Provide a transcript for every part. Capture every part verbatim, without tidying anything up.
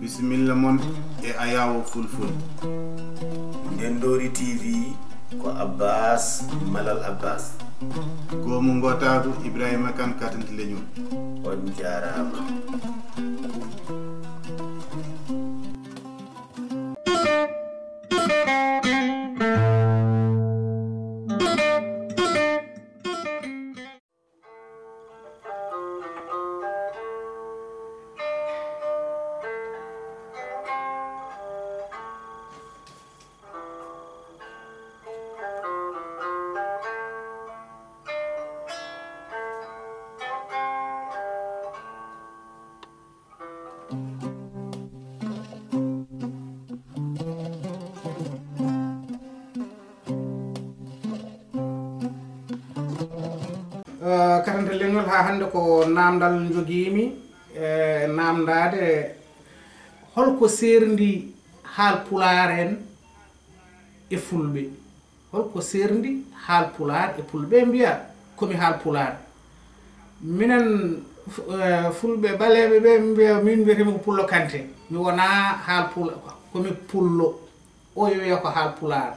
Bisimilla mon e Ayaawo Fulful. Ndendoori T V ko Abbas Malal Abbas. Goomu Ngootaagu Ibrahima Kan Katante Leñol. On jaaraama. Eh, katante leñol haa hannde ko naamndal njogiimi, e naamndaade holko seerndi haal pulaar en e fulɓe. Holko seerndi haal pulaar e fulɓe? Ɓe mbiya ko mi haal pulaar. Minen, eh, fulɓe ɓaleeɓe ɓe mbiya, min mbiyetee mi ko Pullo Kante. Mi wonaa haal pulaar, ko mi pullo. O wiya ko haal pulaar.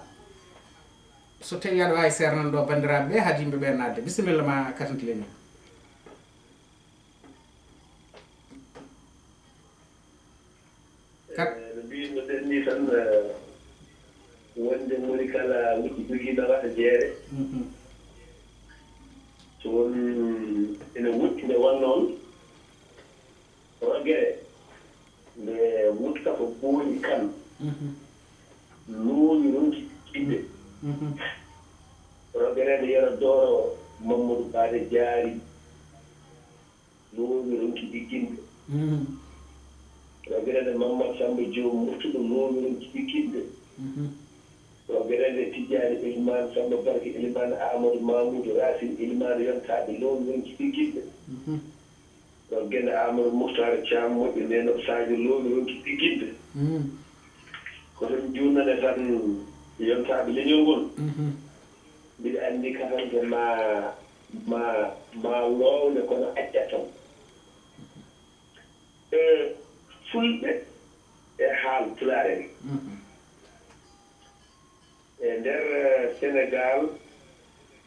So tawii aɗa waawi seernande ɗo banndiraaɓe ɓe, haade yimɓe ɓe naatde. Bisimilla ma, katante leñol. Kat- Eh, no mbiimi, no ɗenni tan, eh, wonde moni kala wucci jogiiɗo wata jeere. Mhm. So won ene woɗɗi nde wonno on, rogere nde mutta ko ɓooyi kan. Mhm. Loowi ronki ɗiɗɗe. Mhm. Rogere nde Yero Dooro Mamadou Baade Jaari. Loowi ronki ɗigginde. Mhm. Rogere nde Mammad Samba Joom Murtuɗo loowi ronki ɗigginde. Mhm. Rogere nde Tijjaani Elimaan Samba Barke Elimaan Amadou Mamoudou Racine Elimaan yontaaɓe loowi ronki ɗigginde. Mhm. Rogere nde Amadou Mouhtar Thiam moƴƴo nenoɗo Sadio loowi ronki ɗigginde. Mhm. Ko tan junnane tan yontaaɓe leñol ngol. Mhm. Mbiɗa anndi katante ma, ma, ma loowne kono accattam. E fulɓe e haal pulaar en. Mhm. E nder, eh, Senegaal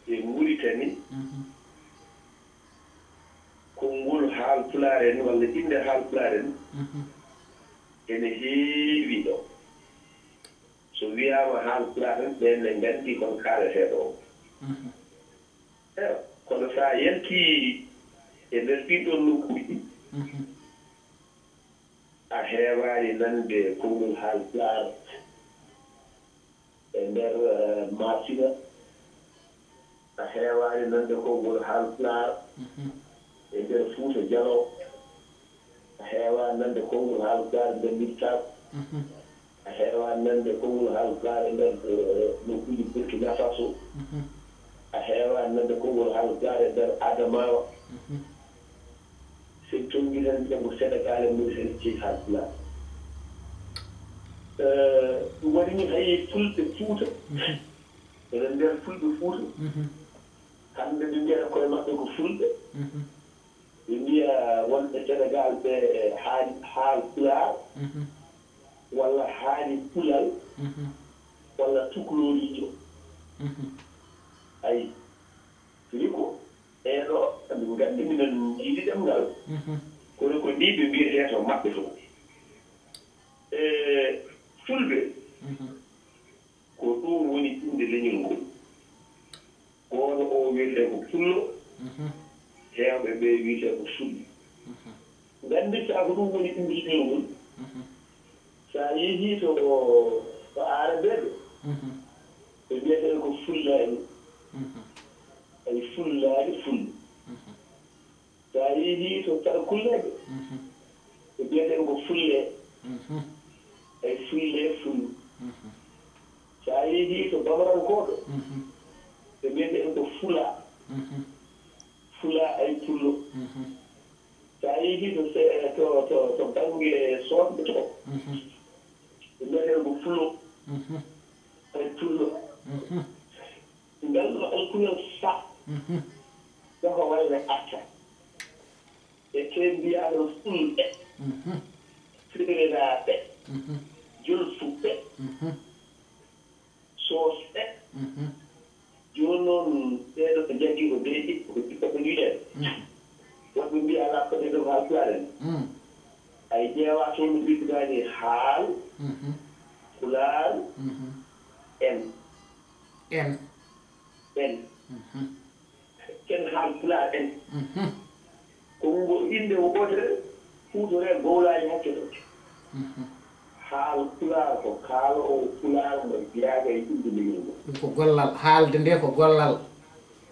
e Muritani, mhm, konngol haal pulaar en walla innde haal pulaar en, mhm, ene heewi ɗo. So wiyaama haal pulaar en, ɓeen ne nganndi kon kaaleteeɗo o. Mhm. Eyo, kono so a yaltii e nder ɗiin ɗoon nokkuuji, mhm, a heewaani nande konngol haal pulaar e nder, eh, Maasina. A heewaani nande konngol haal pulaar, mhm, e nder Fuuta Jaloo. A heewaani nande konngol haal pulaar e nder Littaaɓe. Mhm. A heewaani nande konngol haal pulaar e nder, eh, nokkuuji Burkina Faso. Mhm. A heewaani nande konngol haal pulaar e nder Adamawa. Mhm. So en tonngi tan, mbiyen ko Senegaal e Muritani jeyi haal pulaar. Eh, ɗum waɗi ni hay fulɓe Fuuta, mhm, ene nder fulɓe Fuuta, mhm, hannde ɓe mbiyata koye maɓɓe ko fulɓe. Mhm. Ɓe mbiya wonɓe Senegaal ɓe haali haal pulaar, mhm, walla haali pulal, mhm, walla tukloriijo. Mhm. Ayi, fini ko ɓeeɗo, min nganndi minen njiidi ɗemngal, mhm, kono ko nii ɓe mbiyetee to maɓɓe to. E fulɓe, mhm, ko ɗum woni innde leñol ngol. Gooto o wiyetee ko Pullo, mhm, heewɓe ɓe wiyetee ko Fulɓe. Mhm. Nganndirtaa ko ɗum woni innde leñol ngol? Mhm. So a yehii to, to Aarabeeɓe, mhm, ɓe mbiyetee ko Fullaaɓe. Mhm. Ay Fullaaɓe, Fulɓe. Mhm. So a yehii to Sarkulleeɓe, mhm, ɓe mbiyetee ko Fullee, mhm, ay Fullee, Fullu. Mhm. So a yehii to Bamarankooɓe, mhm, ɓe mbiyetee ko Fulaa, mhm, Fulaa, ay Pullo. Mhm. So a yehii to se-, to, to, to bannge Soodɓe to, mhm, ɓe mbiyetee ko Fulo, mhm, ay Pullo. Mhm. Ngal ɗo alkulal sa, mhm, ɗo ko walle acca. E te mbiyaa ɗo fulɓe. Mhm. Seeɗa Jolfuɓɓe, Soosɓe. Jooni noon, ɓeeɗo ɓe njaggi ko bee ɗiɗi, ko ɓe ɓiɓɓe ɓe wiyeede. Woɗɓe mbiya alaa ko ɓe ɗo ko Haalpulaar en. Ay ƴeewa toon no ɓeydudaani Haal, Pulaar, en. En. En. Ken Haalpulaar en. Konngo innde wootere huutoree gowlaaji hakke to. Haal Pulaar ko kaaloowo Pulaar mo jeyaaga e innde leñol ngol. Ɗum ko gollal, haalde nde ko gollal.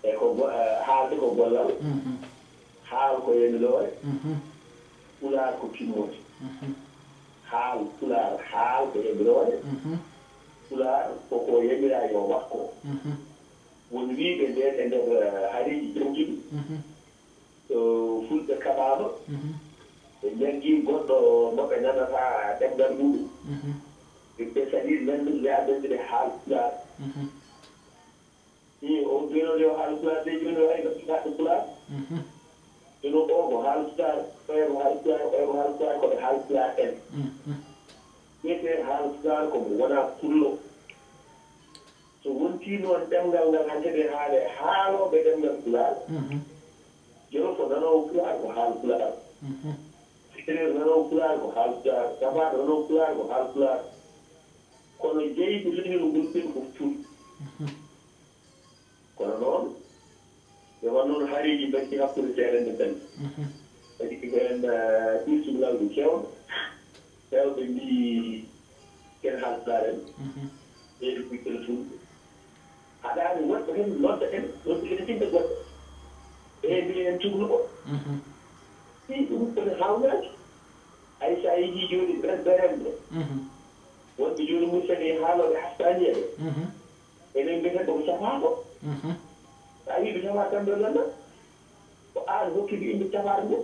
E ko go-, eh, haalde ko gollal. Haal ko yamiroore. Pulaar ko timmoode. Haal Pulaar, haal ko yamiroore. Pulaar ko ko yamiraa yo wakkoo. Won wiyɓe ndeen e nder, eh, hareeji jawtuɗi, so Fulɓe kaɓaama, ɓe njaggi goɗɗo mo ɓe nanataa ɗemngal muɗum. Ɓe, ɓe sali nandude ɓe addande ɓe Haal Pulaar. Ii, o jooni o yo Haal Pulaar de, jooni o ay no fitaade Pulaar. Jooni o ko Haal Pulaar, oya ko Haal Pulaar, oya ko Haal Pulaar, ko ɓe Haal Pulaar en. Wiyetee Haal Pulaar ko mo wonaa pullo. So wontii noon ɗemngal ngal hannde ɓe haalee haalooɓe ɗemngal Pulaar, Jolof nanoowo Pulaar ko Haal Pulaar. Seereer nanoowo Pulaar ko Haal Pulaar. Safaaɓe nanoowo Pulaar ko Haal Pulaar. Kono jeyɓe leñol ngol ɓen ko Fulɓe. Kono noon, ɓe won noon hareeji mbaɗɗi hakkunde seerenɓe ɓen. Waɗi heen, eh, ɗiin subalaaji keewɗo. Heewɓe mbii ken Haalpulaar en, ɓeeɗo ɓiɓɓe no Fulɓe. Haɗaani woɗɓe heen nodda en, nodda en innde goɗɗo. Ɓe mbii en cukalɓe. Fii ɗum koni haawnaaki. Hay so a yehii jooni berbereeɓe, wonɓe jooni Muritani e haalooɓe Haspaaniya ɓe, enen mbiyetee ko Cafaaɗo. So a wii ɓe Cafaaɗo tan ɓe nodda. Ko aan hokki ɓe innde Cafaaɗo nde.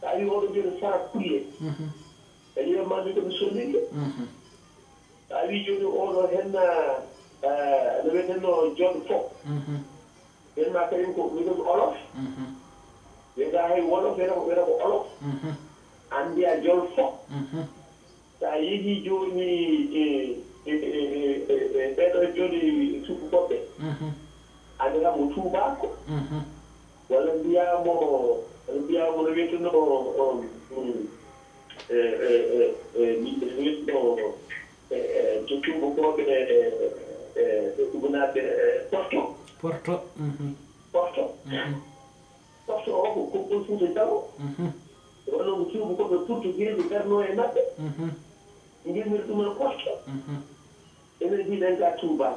So a wii oɗo jooni Fara Kulle, ɓe wiyan ma min ko mi Soninke. So a wii jooni oɗo henna, eh, no wiyetenno Jolfo. Ɓen ma kañum ko min ko mi Olof. Wiyata hay Wolof, wiyata ko, wiyata ko Olof. Aan mbiya Jolfo. So a yehii jooni e, e, e, e, e, e ɓeeɗo jooni suufu goɗɓe, anndataa mo tuubaako, walla mbiyaa mo, walla mbiyaa mo no wiyetenoo, um, um, e, e, e, e, mi-, no wiyetenoo, e, e, to tuubakooɓe, e, e, e, e, ugunaaɓe, e, Porto. Porto. Porto. Porto o ko konngol Fuuta Jaloo. Wonno ko tuubakooɓe Portugeeɓe darnoo e maɓɓe. Ngimir ɗum no Porto. Enen mbiɗen ka Touba.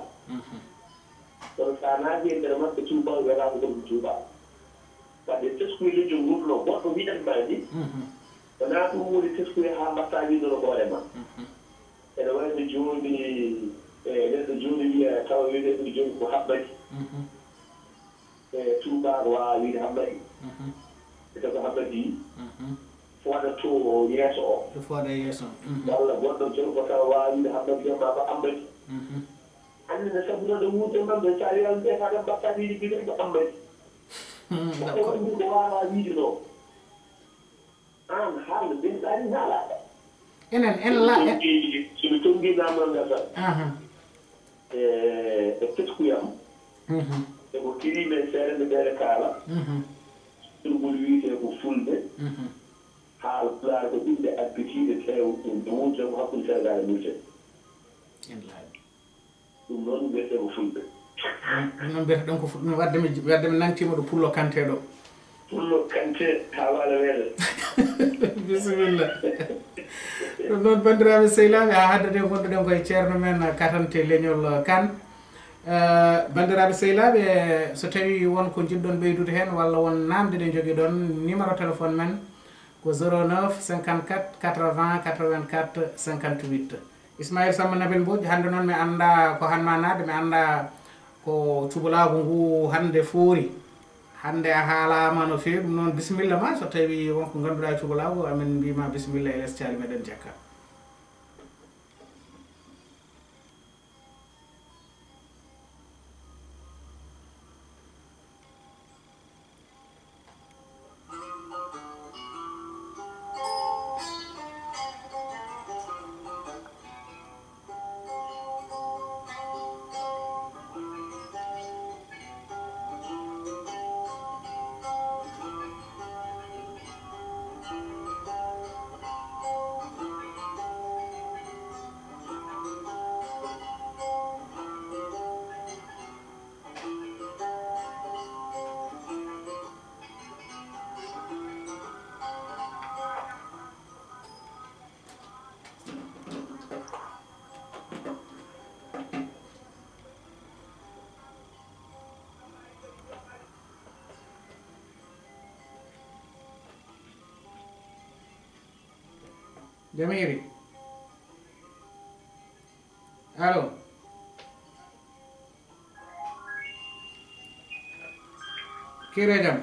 Kono so a naati e nder maɓɓe Touba, wiyata ko ɗum Touba. Wadde teskuye leñol ngol no goɗɗo wiyan ma ni. Wonaa ɗum woni teskuye haa mbaɗta wiide no hoore ma. Ene wayno jooni, e, neɗɗo jooni wiya tawa wiyetee ɗum jooni ko Hammadi. E, tuubaako waawaa wiide Hammadi. Ete ko Hammadi fooda to yeeso o. Ɓe fooda yeeso. Walla goɗɗo jolko tawa waawaa wiide Hammadi, wiyata ko Ammadi. Anndi ne sabu noon ɗo wuurde man ɗo, so a wiyaa ɗum ɓe fada mbaɗta wiide mbiɗen ko Ammadi. Ko wonde ko waawaa wiide ɗo. Aan haalde, ɓen ɗaani haalaaɗo. Enen, en la, en. Somi tonngi, somi tonngi naamnal ngal tan. Aha. E, e tesku yam. Mhm. E ko kiriiɓe seerenɓe ɓeeɗe kaala. Mhm. Ɗum woni wiyetee ko Fulɓe. Mhm. Haal Pulaar ko innde abbitiinde teew, ɗum no woodi tan ko hakkunde Senegaal e Muritani. En laaɓi. Ɗum noon mbiyetee ko Fulɓe. Ɗum, ɗum noon mbiyata ɗon ko Fulɓe. Ɗum wadde mi, wadde mi nangtiima ɗo Pullo Kanté ɗo. Pullo Kanté haa waala weeɗa. Bisimilla. Ɗum noon, banndiraaɓe sehilaaɓe, haa hannde nde ngonduɗen ko e ceerno men Katante Leñol Kan. Eh, banndiraaɓe sehilaaɓe, so tawii won ko njiɗɗon ɓeydude heen walla won naamnde ɗe njogiɗon, numéro téléphone men ko zéro neuf cinquante-quatre quatre-vingts quatre-vingt-quatre cinquante-huit. Ismaïl Samba Nabil Mbodj, hannde noon mi anndaa ko han ma naatde, mi anndaa ko cubalaagu ngu hannde foori. Hannde a haalaama no feewi, ɗum noon bisimilla ma, so tawii won ko ngannduɗaa e cubalaagu, amin mbiima bisimilla e les caali meɗen jekka. Jam hiiri. Allo. Kiire jam.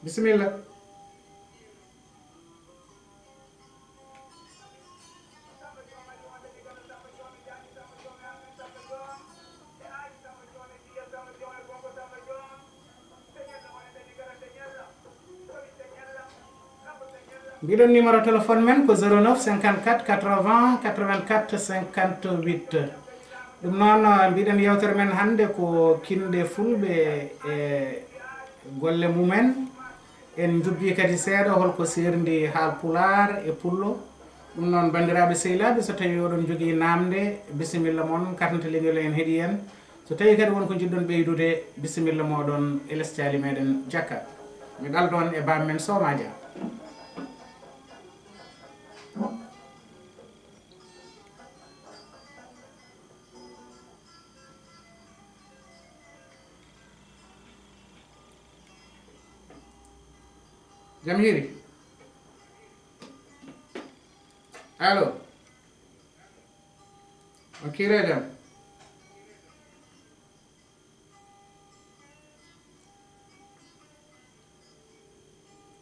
Bisimilla. Mbiɗon numéro téléphone men ko zéro neuf cinquante-quatre quatre-vingts quatre-vingt-quatre cinquante-huit. Ɗum noon, mbiɗen yewtere men hannde ko kinɗe fulɓe e golle mumen. En njubbii kadi seeɗa holko seerndi haal pulaar e pullo. Ɗum noon, banndiraaɓe sehilaaɓe, so tawii oɗon njogii naamnde, bisimilla mon, karnata leñol en heɗii en. So tawii kadi won ko njiɗɗon ɓeydude, bisimilla mooɗon e les caali meɗen Jakka. Mi ɗaldo on e baam men Sooma Dia. Jam hiiri. Allo. On kiire jam.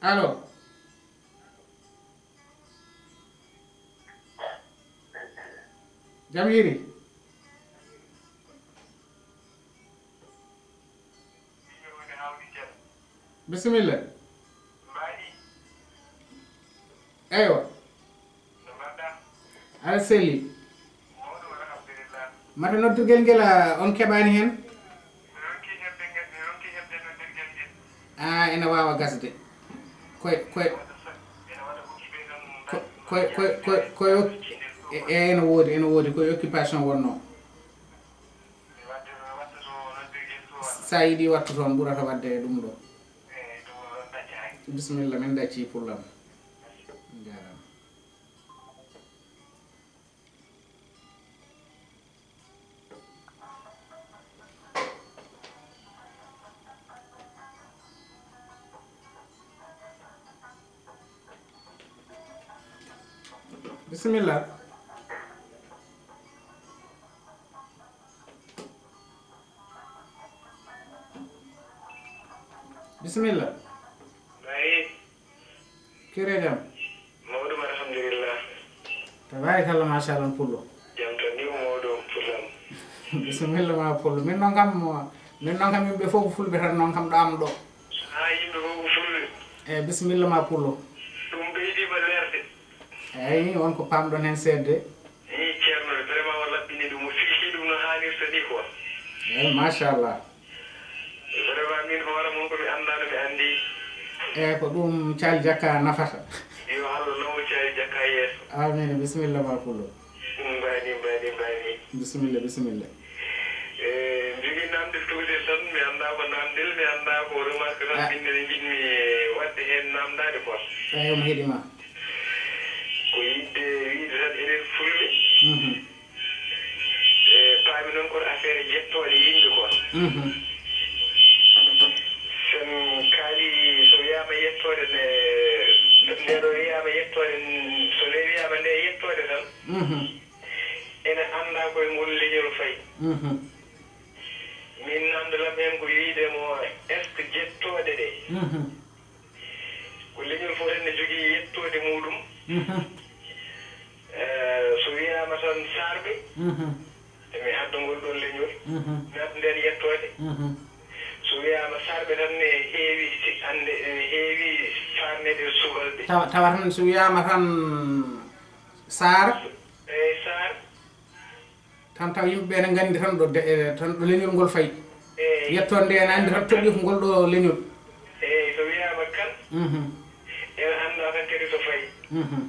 Allo. Jam hiiri. Bisimilla. Eywa. Aɗa selli. Mata noddirgel ngel, a, on keɓaani heen? A, ena waawa gasde. Koye, koye, ko, koye, koye, koye, koye, koye okki-, e, e, ena woodi, ena woodi. Koye occupation wonnoo. Sa yiɗi wattu toon, ɓurata waɗde e ɗum ɗo. Bisimilla, min ɗacci pullam. Jaaraama. Bisimilla. Bisimilla. Baye. Kiire jam. Mawɗum, alhamdulillah. Tabaarakallah, machallah, pullo. Jam tan ni, mawɗo pullam. Bisimilla ma pullo. Min noon kam, min noon kam yimɓe fof ko fulɓe tan noon kam ɗo am ɗo. Ha, yimɓe fof ko fulɓe. Eyyi, bisimilla ma pullo. Ɗum ɓeydiima leerde. Eyyi, won ko paamɗon heen seeɗa de. Ii, Ceerno, vraiment o laɓɓini ɗum, o fiilti ɗum no haanirta ni quoi. Eyyi, machallah. Vraiment, min hoore mon ko mi anndaa no mi anndi. Eyyi, ko ɗum Caali Jakka nafata. Yo Allah law Caali Jakka yeeso. Amiin, bisimilla ma pullo. Mbayni, mbayni, mbayni. Bisimilla, bisimilla. E, mi jogii naamndel tuutel tan, mi anndaa ko naamndel, mi anndaa ko remarque tan, ah, min ne njiɗmi waɗde heen naamndaade quoi. Eyyi, omo heɗii ma. Ko yiɗde wiyde tan enen fulɓe. Mhm. E, paami noon ko affaire yettooɗe yimɓe quoi. Mhm. Sen kaali so wiyaama yettoode ne, nde ɗo wiyaama yettoode, so nde wiyaama nde yettoode tan, mhm, ene anndaa koye ngol leñol fayi. Mhm. Min naamndal am heen ko wiyde mo, est-ce que jettooɗe ɗe? Mhm. Ko leñol fof tan ne jogii yettoode muuɗum. Mhm. Eh, so wiyaama tan Saarɓe, mhm, emi adda ngol ɗoon leñol, mhm, mi adda ndeen yettoode. Mhm. So wiyaama Saarɓe tan ne heewi si-, annde, ne heewi faarneede subalɓe. Tawa, tawa tan so wiyaama tan Saar. Eeyi, Saar. Tan taw yimɓe ɓe ne nganndi tan ɗo de-, e, tan ɗo leñol ngol fayi. Eeyi. Yettoode nde ene anndi tan toɗɗii ko ngol ɗo leñol. Eeyi, so wiyaama Kan, mhm, ene anndaa tan kadi so fayi. Mhm.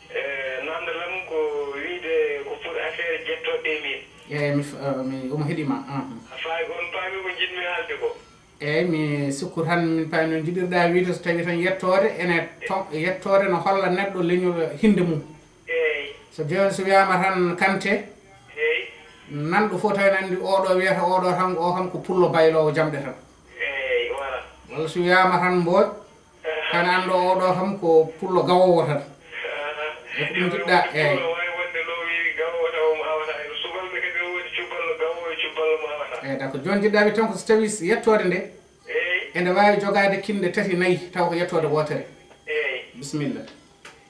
E, naamndal am ko wiyde ko pour affaire jettooɗe ɗe min. Eeyi, mi f-, eh, mi, omo heɗii ma. Aha. A faami, on paami ko njiɗmi haalde ko. Eeyi, mi sikku tan min paami noon njiɗirɗaa wiyde so tawii tan yettoode ene to-, yettoode no holla neɗɗo leñol hinnde mum. Eeyi. So jooni so wiyaama tan Kante, eeyi, Nanɗo fof tawi ne anndi oɗo wiyata oɗo tan, o kam ko pullo bayloowo jamɗe tan. Eey, voilà. Walla so wiyaama tan Mbooƴ, tan anndo oɗo kam ko pullo gawoowo tan. Aha. E ko ɗum njiɗɗa, eey. Pullo waawi wonde no wiyi gawoowo taw mo awata. E no subalɓe kadi no woodi cuballo gawoowo e cuballo mo awata. Eey, d'accord. Jooni njiɗɗa wi tan ko so tawi s-, yettoode nde, eey, ene waawi jogaade kinɗe tati, nayi, taw ko yettoode wootere. Eey. Bisimilla.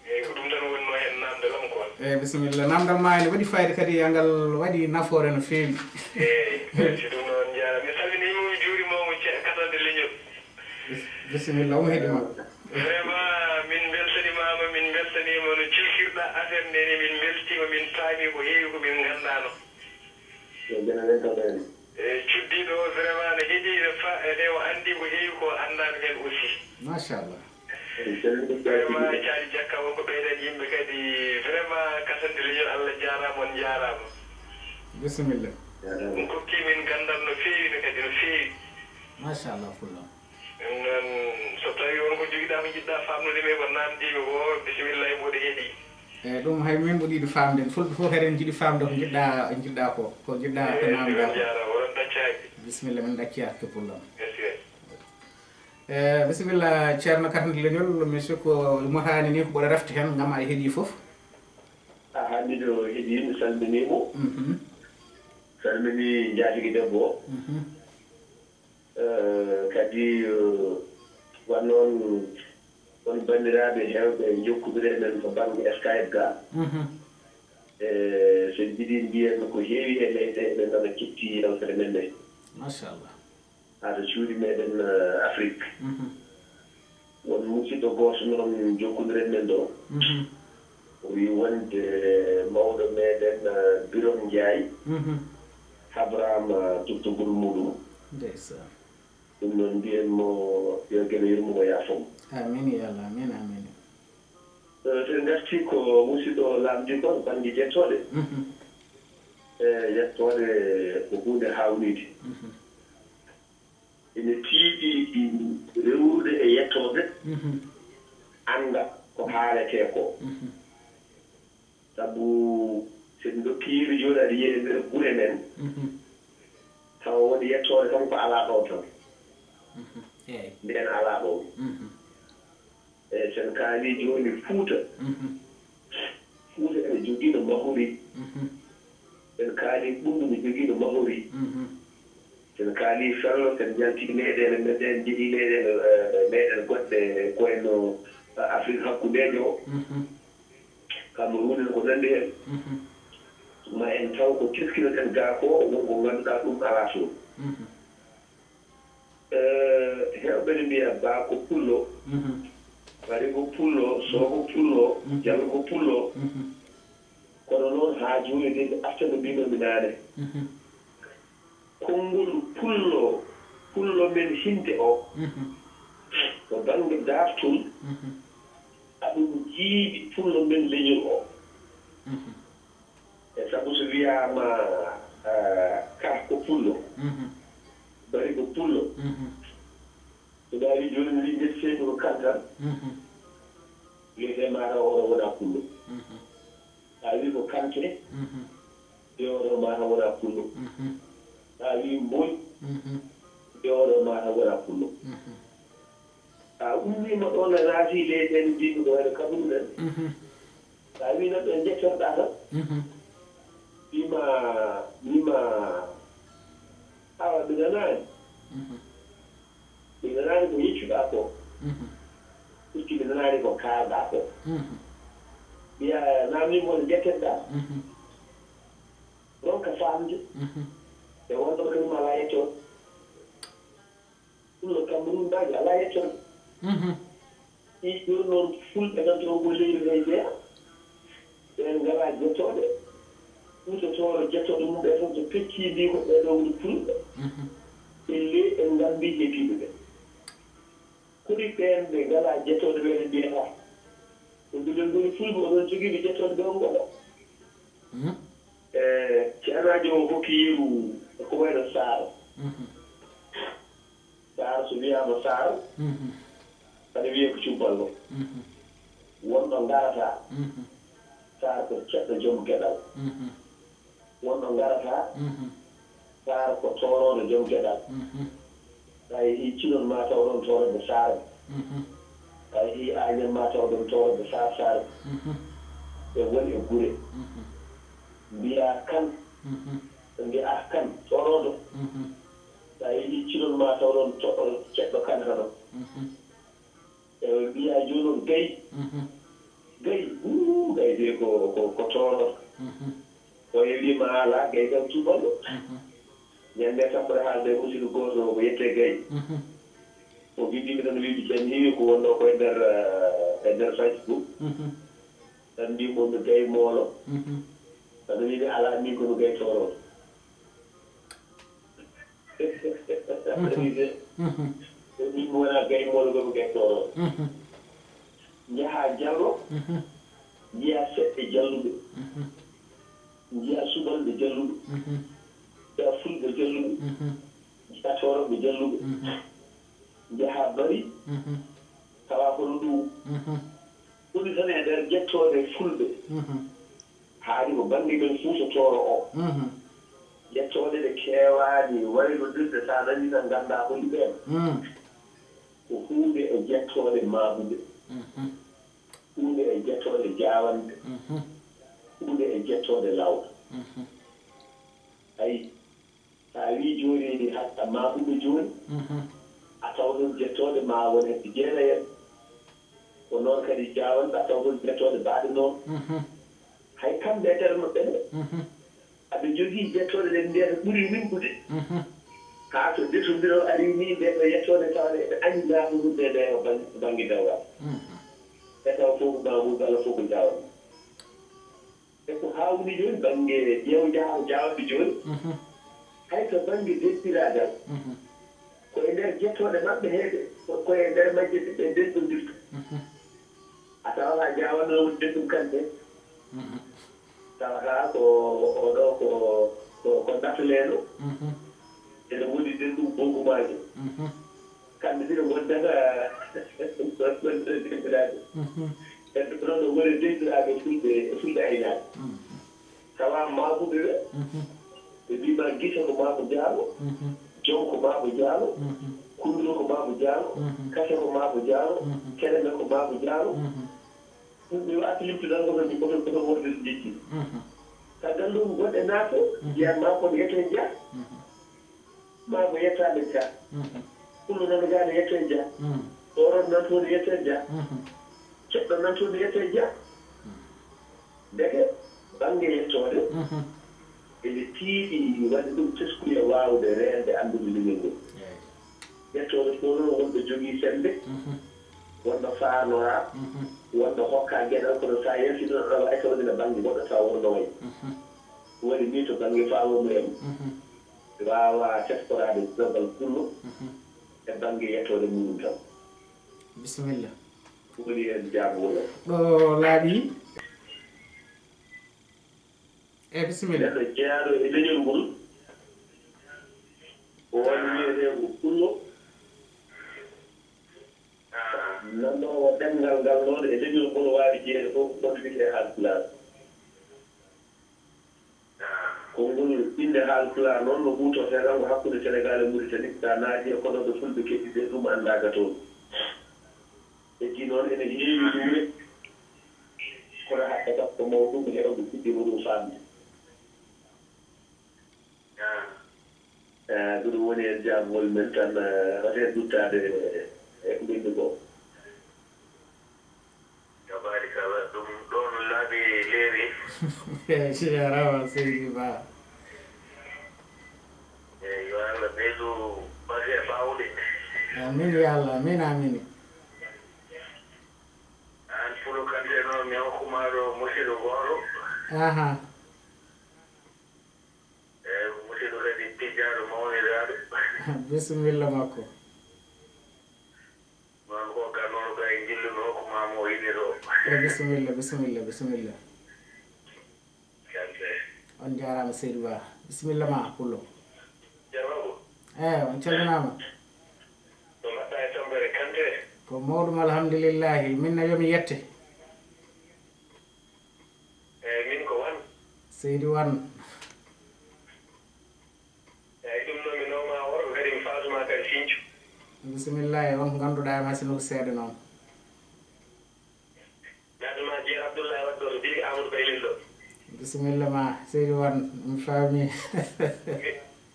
Eey, ko ɗum tan wonno heen naamndal am ko. Eey, bisimilla. Naamndal ma ene waɗi fayida kadi, ngal waɗi nafoore no feewi. Eey, merci ɗum noon, njaaraama. Mi salminiima, mi juuriima mo, ce-, katante leñol. Bis-, bisimilla, omo heɗii ma. Vraiment, min mbeltaniima ma, min mbeltaniima no ciifirɗaa affaire nde ni, min mbeltiima, min paami ko heewi ko min nganndaano. Yo jam weltan en. E cuddiiɗo o, vraiment, ne heɗii, ne fa-, ene o anndi ko heewi ko anndaano heen aussi. Machallah. Vraiment, Caali Jakka wonko ɓeydan yimɓe kadi, vraiment, katante leñol, Allah jaaraama, on njaaraama. Bisimilla. On kokki min ganndal no feewi, no kadi no feewi. Machallah, Pullo. Ɗum noon, so tawii won ko njogiɗaa ko njiɗɗaa faamnude mi, ko naamndiimi ko, bisimilla, e mboɗo heɗii. Eey, ɗum hay min mboɗo yiɗi faamde. Fulɓe fof kadi ene njiɗi faamde ko njiɗɗaa, njiɗɗaa ko, ko njiɗɗaa ko naamndaa ko. Eey, on njaaraama, oɗon ɗaccaaki. Bisimilla, min ɗaccaaki ko Pullo. Merci. Eey, bisimilla, Ceerno Katante Leñol, mi sikku motaani ni ko mboɗo refti heen, ngam aɗa heɗii fof. Aha, miɗo heɗii, mi salminii mo. Mhm. Salminii njaatigi debbo o. Mhm. Eh, kadi, eh, won noon, won banndiraaɓe heewɓe njokkuɓe men to bannge Skype ga. Mhm. Eh, so en njiɗii mbiyen ko heewi e leyɗe, eɓe nana keɗtii yewtere men nde. Machallah. Haa to cuuɗi meɗen, eh, Afrique. Mhm. Won musidɗo gooto noon jokkondiren men ɗo. Mhm. O wii wonde mawɗo meɗen, eh, Birom Njaay, mhm, habraama tuttugol muɗum. Ndeysaan. Ɗum noon mbiyen mo yo Geno yurmo mo yaafo mo. Amiin ya Allah, amiin, amiin. Eh, so en ngartii ko musidɗo o laamndii kon bannge jettooɗe. Mhm. Eh, yettooɗe ko huunde haawniide. Mhm. Ene tiiɗi rewrude e yettooɓe, mhm, annda ko haaletee ko. Mhm. Sabu so en ndokkii yeru jooni, aɗa yiya e nder gure men, mhm, tawa won yettooɓe kam ko alaa ɗoon tan. Mhm. Eey. Ndeen alaa ɗoon. Mhm. Eey, so en kaalii jooni Fuuta. Mhm. Fuuta ene jogii no mahori. Mhm. So en kaalii Ɓunndu, no jogii no mahori. Mhm. So en kaalii Fello, so en njaltii leyɗeele men ɗe, en njeɗii leyɗeele, eh, meɗen goɗɗe, ko wayno, eh, Afrik hakkundeejo o. Mhm. Cameroun en ko nanndi heen. Mhm. Ma en taw ko teskinoɗen gaa ko, won ko ngannduɗaa ɗum alaa toon. Mhm. Eh, heewɓe ne mbiya Ba ko pullo, mhm, Bari ko pullo, Soh ko pullo, mhm, Jallo ko pullo. Mhm. Kono noon, haa jooni de, mi arta no mbiinoo-mi naane. Mhm. Konngol pullo, pullo men hinte o, mhm, to bannge daartol, mhm, aɗum jiiɓi pullo men leñol o. Mhm. E sabu so wiyaama, ah, Kah ko pullo, mhm, Bari ko pullo. Mhm. So ɗawi jooni wi njetteeɗo ko Kantal, mhm, wiyetee mataw oɗo wona pullo. Mhm. Sa wi ko Kante, mhm, ɓe oɗo mataw wona pullo. Mhm. Sa wi Mbooj, mhm, ɓe oɗo mataw wona pullo. Mhm. A ummiima ɗoon, a naati leyɗeele mbiymi ko wayno Cameroun en. Mhm. So a wii neɗɗo e njettotoɗaa tan, mhm, wiima, wiima, awa, mi nanaani. Mhm. Mi nanaani ko yeccuɗaa ko. Mhm. Puisque mi nanaani ko kaalɗaa ko. Mhm. Mbiya, naamnii mo no njettotoɗaa. Mhm. Ronka faamde. Mhm. E wonɗon kañum alaa yettooɗo. Pullo Cameroun naajo alaa yettooɗo. Mhm. Ɗi jooni noon Fulɓe nan toon ko leydi he jeya. Ɓeen ngalaa jettooɗe. Fuuta Tooro jettooɗe mum ɓe tan to peccii mbii ko ɓee ɗoo woni Fulɓe. Mhm. Ellee en nganndii heddiiɓe ɓe. Kodi ɓeen ɓe ngalaa jettooɗe ɓe ɓe mbiyata ko minen ngoni Fulɓe, onon jogiiɓe jettooɗe ɓe on ngoɗo. Mhm. E, ceernaajo o hokki yeru ko wayno Saar. Mhm. Saar, so wiyaama Saar, mhm, aɗa wiyee ko cubballo. Mhm. Wonɗo ngarataa. Mhm. Saar ko ceɗɗo joom geɗal. Mhm. Wonɗo ngarata, Saar ko toorooɗo joom geɗal. So a yehii Cinon ma taw ɗoon toorooɓe Saarɓe. So a yehii Aañam ma taw ɗoon toorooɓe Saar Saarɓe. Ɓe ngoni e gure. Mbiyaa Kan, ɓe mbiya ah Kan toorooɗo. So a yehii Cinon ma taw ɗoon to- ceɗɗo Kan hano. Ewa mbiya jooni noon Gay. Gay, huu, Gay de ko, ko, ko toorooɗo. Koye wiima alaa Gay kam tuuballo. Ñande tampere haalde e musiɗɗo gooto ko yette Gay. O bindimi tan wiimi jam hiwi ko wonno ko e nder, eh, e nder Facebook. Tan mbi ko mi Gay moolo. Tan wiimi alaa min ko mi Gay toorooɗo. Min mi wona Gay moolo ko mi Gay toorooɗo. Njaha Jallo, njiya seɓɓe jalluɓe, njiya subalɓe jalluɓe, njiya fulɓe jalluɓe, njiya toorooɓe jalluɓe. Njaha Bari, tawa kono ɗum woni tan e nder jettooɗe fulɓe. Haadi ko bannge men Fuuta Tooro o. Jettooɗe ɗe keewaani waylodirde, so a nanii tan nganndaa holi ɓeen. Ko huunde e jettooɗe Maabuɓe, huunde e jettooɗe Jaawanɓe, huunde e jettooɗe Lawɓe. Ayi, so a wii jooni hannde Maabuɓe jooni, a tawa ɗoon jettooɗe ma won hedde jeenayen. Ko noon kadi Jaawanɓe, a tawa ɗoon jettooɗe baaɗe noon. Hay kamɓe e nder maɓɓe ne, aɓe njogii jettooɗe ɗe mbiyata ɓuri winɗude. Haa so ndesondiro arii nii, nde ɗo yettoode tawde eɓe añi naatnude nde to bannge, bannge dewgal. E tawa fof ko Maabuɓe, walla fof ko Jaawanɓe. E ko haawni jooni bannge ƴeew njahaa ko Jaawanɓe jooni, hay to bannge denɗiraagal, ko e nder jettooɗe maɓɓe heede, ko, ko e nder majje ɓe denɗondirta. A tawata Jaawanɗo no woni denɗum Kan heen. Tawata ko oɗo ko, ko, ko Ndafleeno. Ene woni denɗum Bokumaajo. Kamɓe ɗiɗo ngondata, ngondata denɗiraaɓe. E ɗo noon no ngoni denɗiraaɓe fulɓe, fulɓe aynaaɓe. Tawa Maabuɓe ɓe, ɓe mbiima Gise ko Maabo Jaalo, Jom ko Maabo Jaalo, Kunduro ko Maabo Jaalo, Kase ko Maabo Jaalo, Kereme ko Maabo Jaalo. Ɗum mi waasa limtude tan, koto mi, koto, koto wonde ɗum jejji. Caggal ɗum, gonɗe naata, mbiya Maabo ne yetee Jah, Maabo yettaade Jah. Pullo nan gaa ne yetee Jah. Ɗooro nan toon ne yetee Jah. Ceɗɗo nan toon ne yetee Jah. Ndeke bannge yettoode, ene tiiɗi waɗde ɗum teskuya waawde reende anndude leñol ngol. Eey. Ƴettooɗo fof noon wonɗo jogii semmbe, wonɗo faarnoraa, wonɗo hokkaa geɗal, kono so a yaltii ɗoon aɗa waawi tawde no bannge goɗɗo tawa wonno wayi. Waɗi nii to bannge faamu en, mi waawaa teskoraade dogal pullo e bannge yettoode muɗum tan. Bisimilla. Ko woni heen jaabawol am? Ɗo laaɓi. Eey, bisimilla. Neɗɗo jeyaaɗo e leñol ngol, ko won wiyetee ko pullo, nanndoowo ɗemngal ngal noon e leñol ngol waawi jeyeede fof, ko won wiyetee Haalpulaar. Konngol innde Haalpulaar noon no huutortee tan ko hakkunde Senegaal e Muritani, so a naatii e koɗorɗe fulɓe keddiiɗe, ɗum anndaaka toon. Heddii noon ene heewi luure, kono hannde kam ko mawɗum heewɓe puɗɗiima ɗum faamde. Eh, ko ɗum woni heen jaabawol men tan, eh, wata en duttaade e ko ɓenni ko. Tabaarikalla, ɗum ɗoon laaɓi leeri. Eey, jaaraama, seydi Ba. Eey, yo Allah ɓeydu barke e baawɗe. Amiin, ya Allah, amiin, amiin. Aan Pulo Kante noon, mi hokku maa ɗo musiɗɗo gooto. Aha. Eey, ko musiɗɗo kadi pijjaaɗo, mawniraaɗo. Bisimilla makko. Noon ko ka noon ko e njillu mi hokku maa mo o yiɗi ɗo. Eey, bisimilla, bisimilla, bisimilla. Kante. On njaaraama, seydi Ba. Bisimilla ma, Pullo. Ceerno Abou. Eey, on calminaama. No mbaɗɗaa e tampere, Kante? Ko mawɗum, alhamdulillahi. Min ne, yo mi yette. Eey, min ko Wan. Seydi Wan. Sincu. Bisimillahi, on ko ngannduɗaa e ma sino ko seeɗa noon. Naatuma Jeer Abdullahi Waddo to Biigi Amadou Baylel ɗo. Bisimilla ma, seydi Wan, mi faami.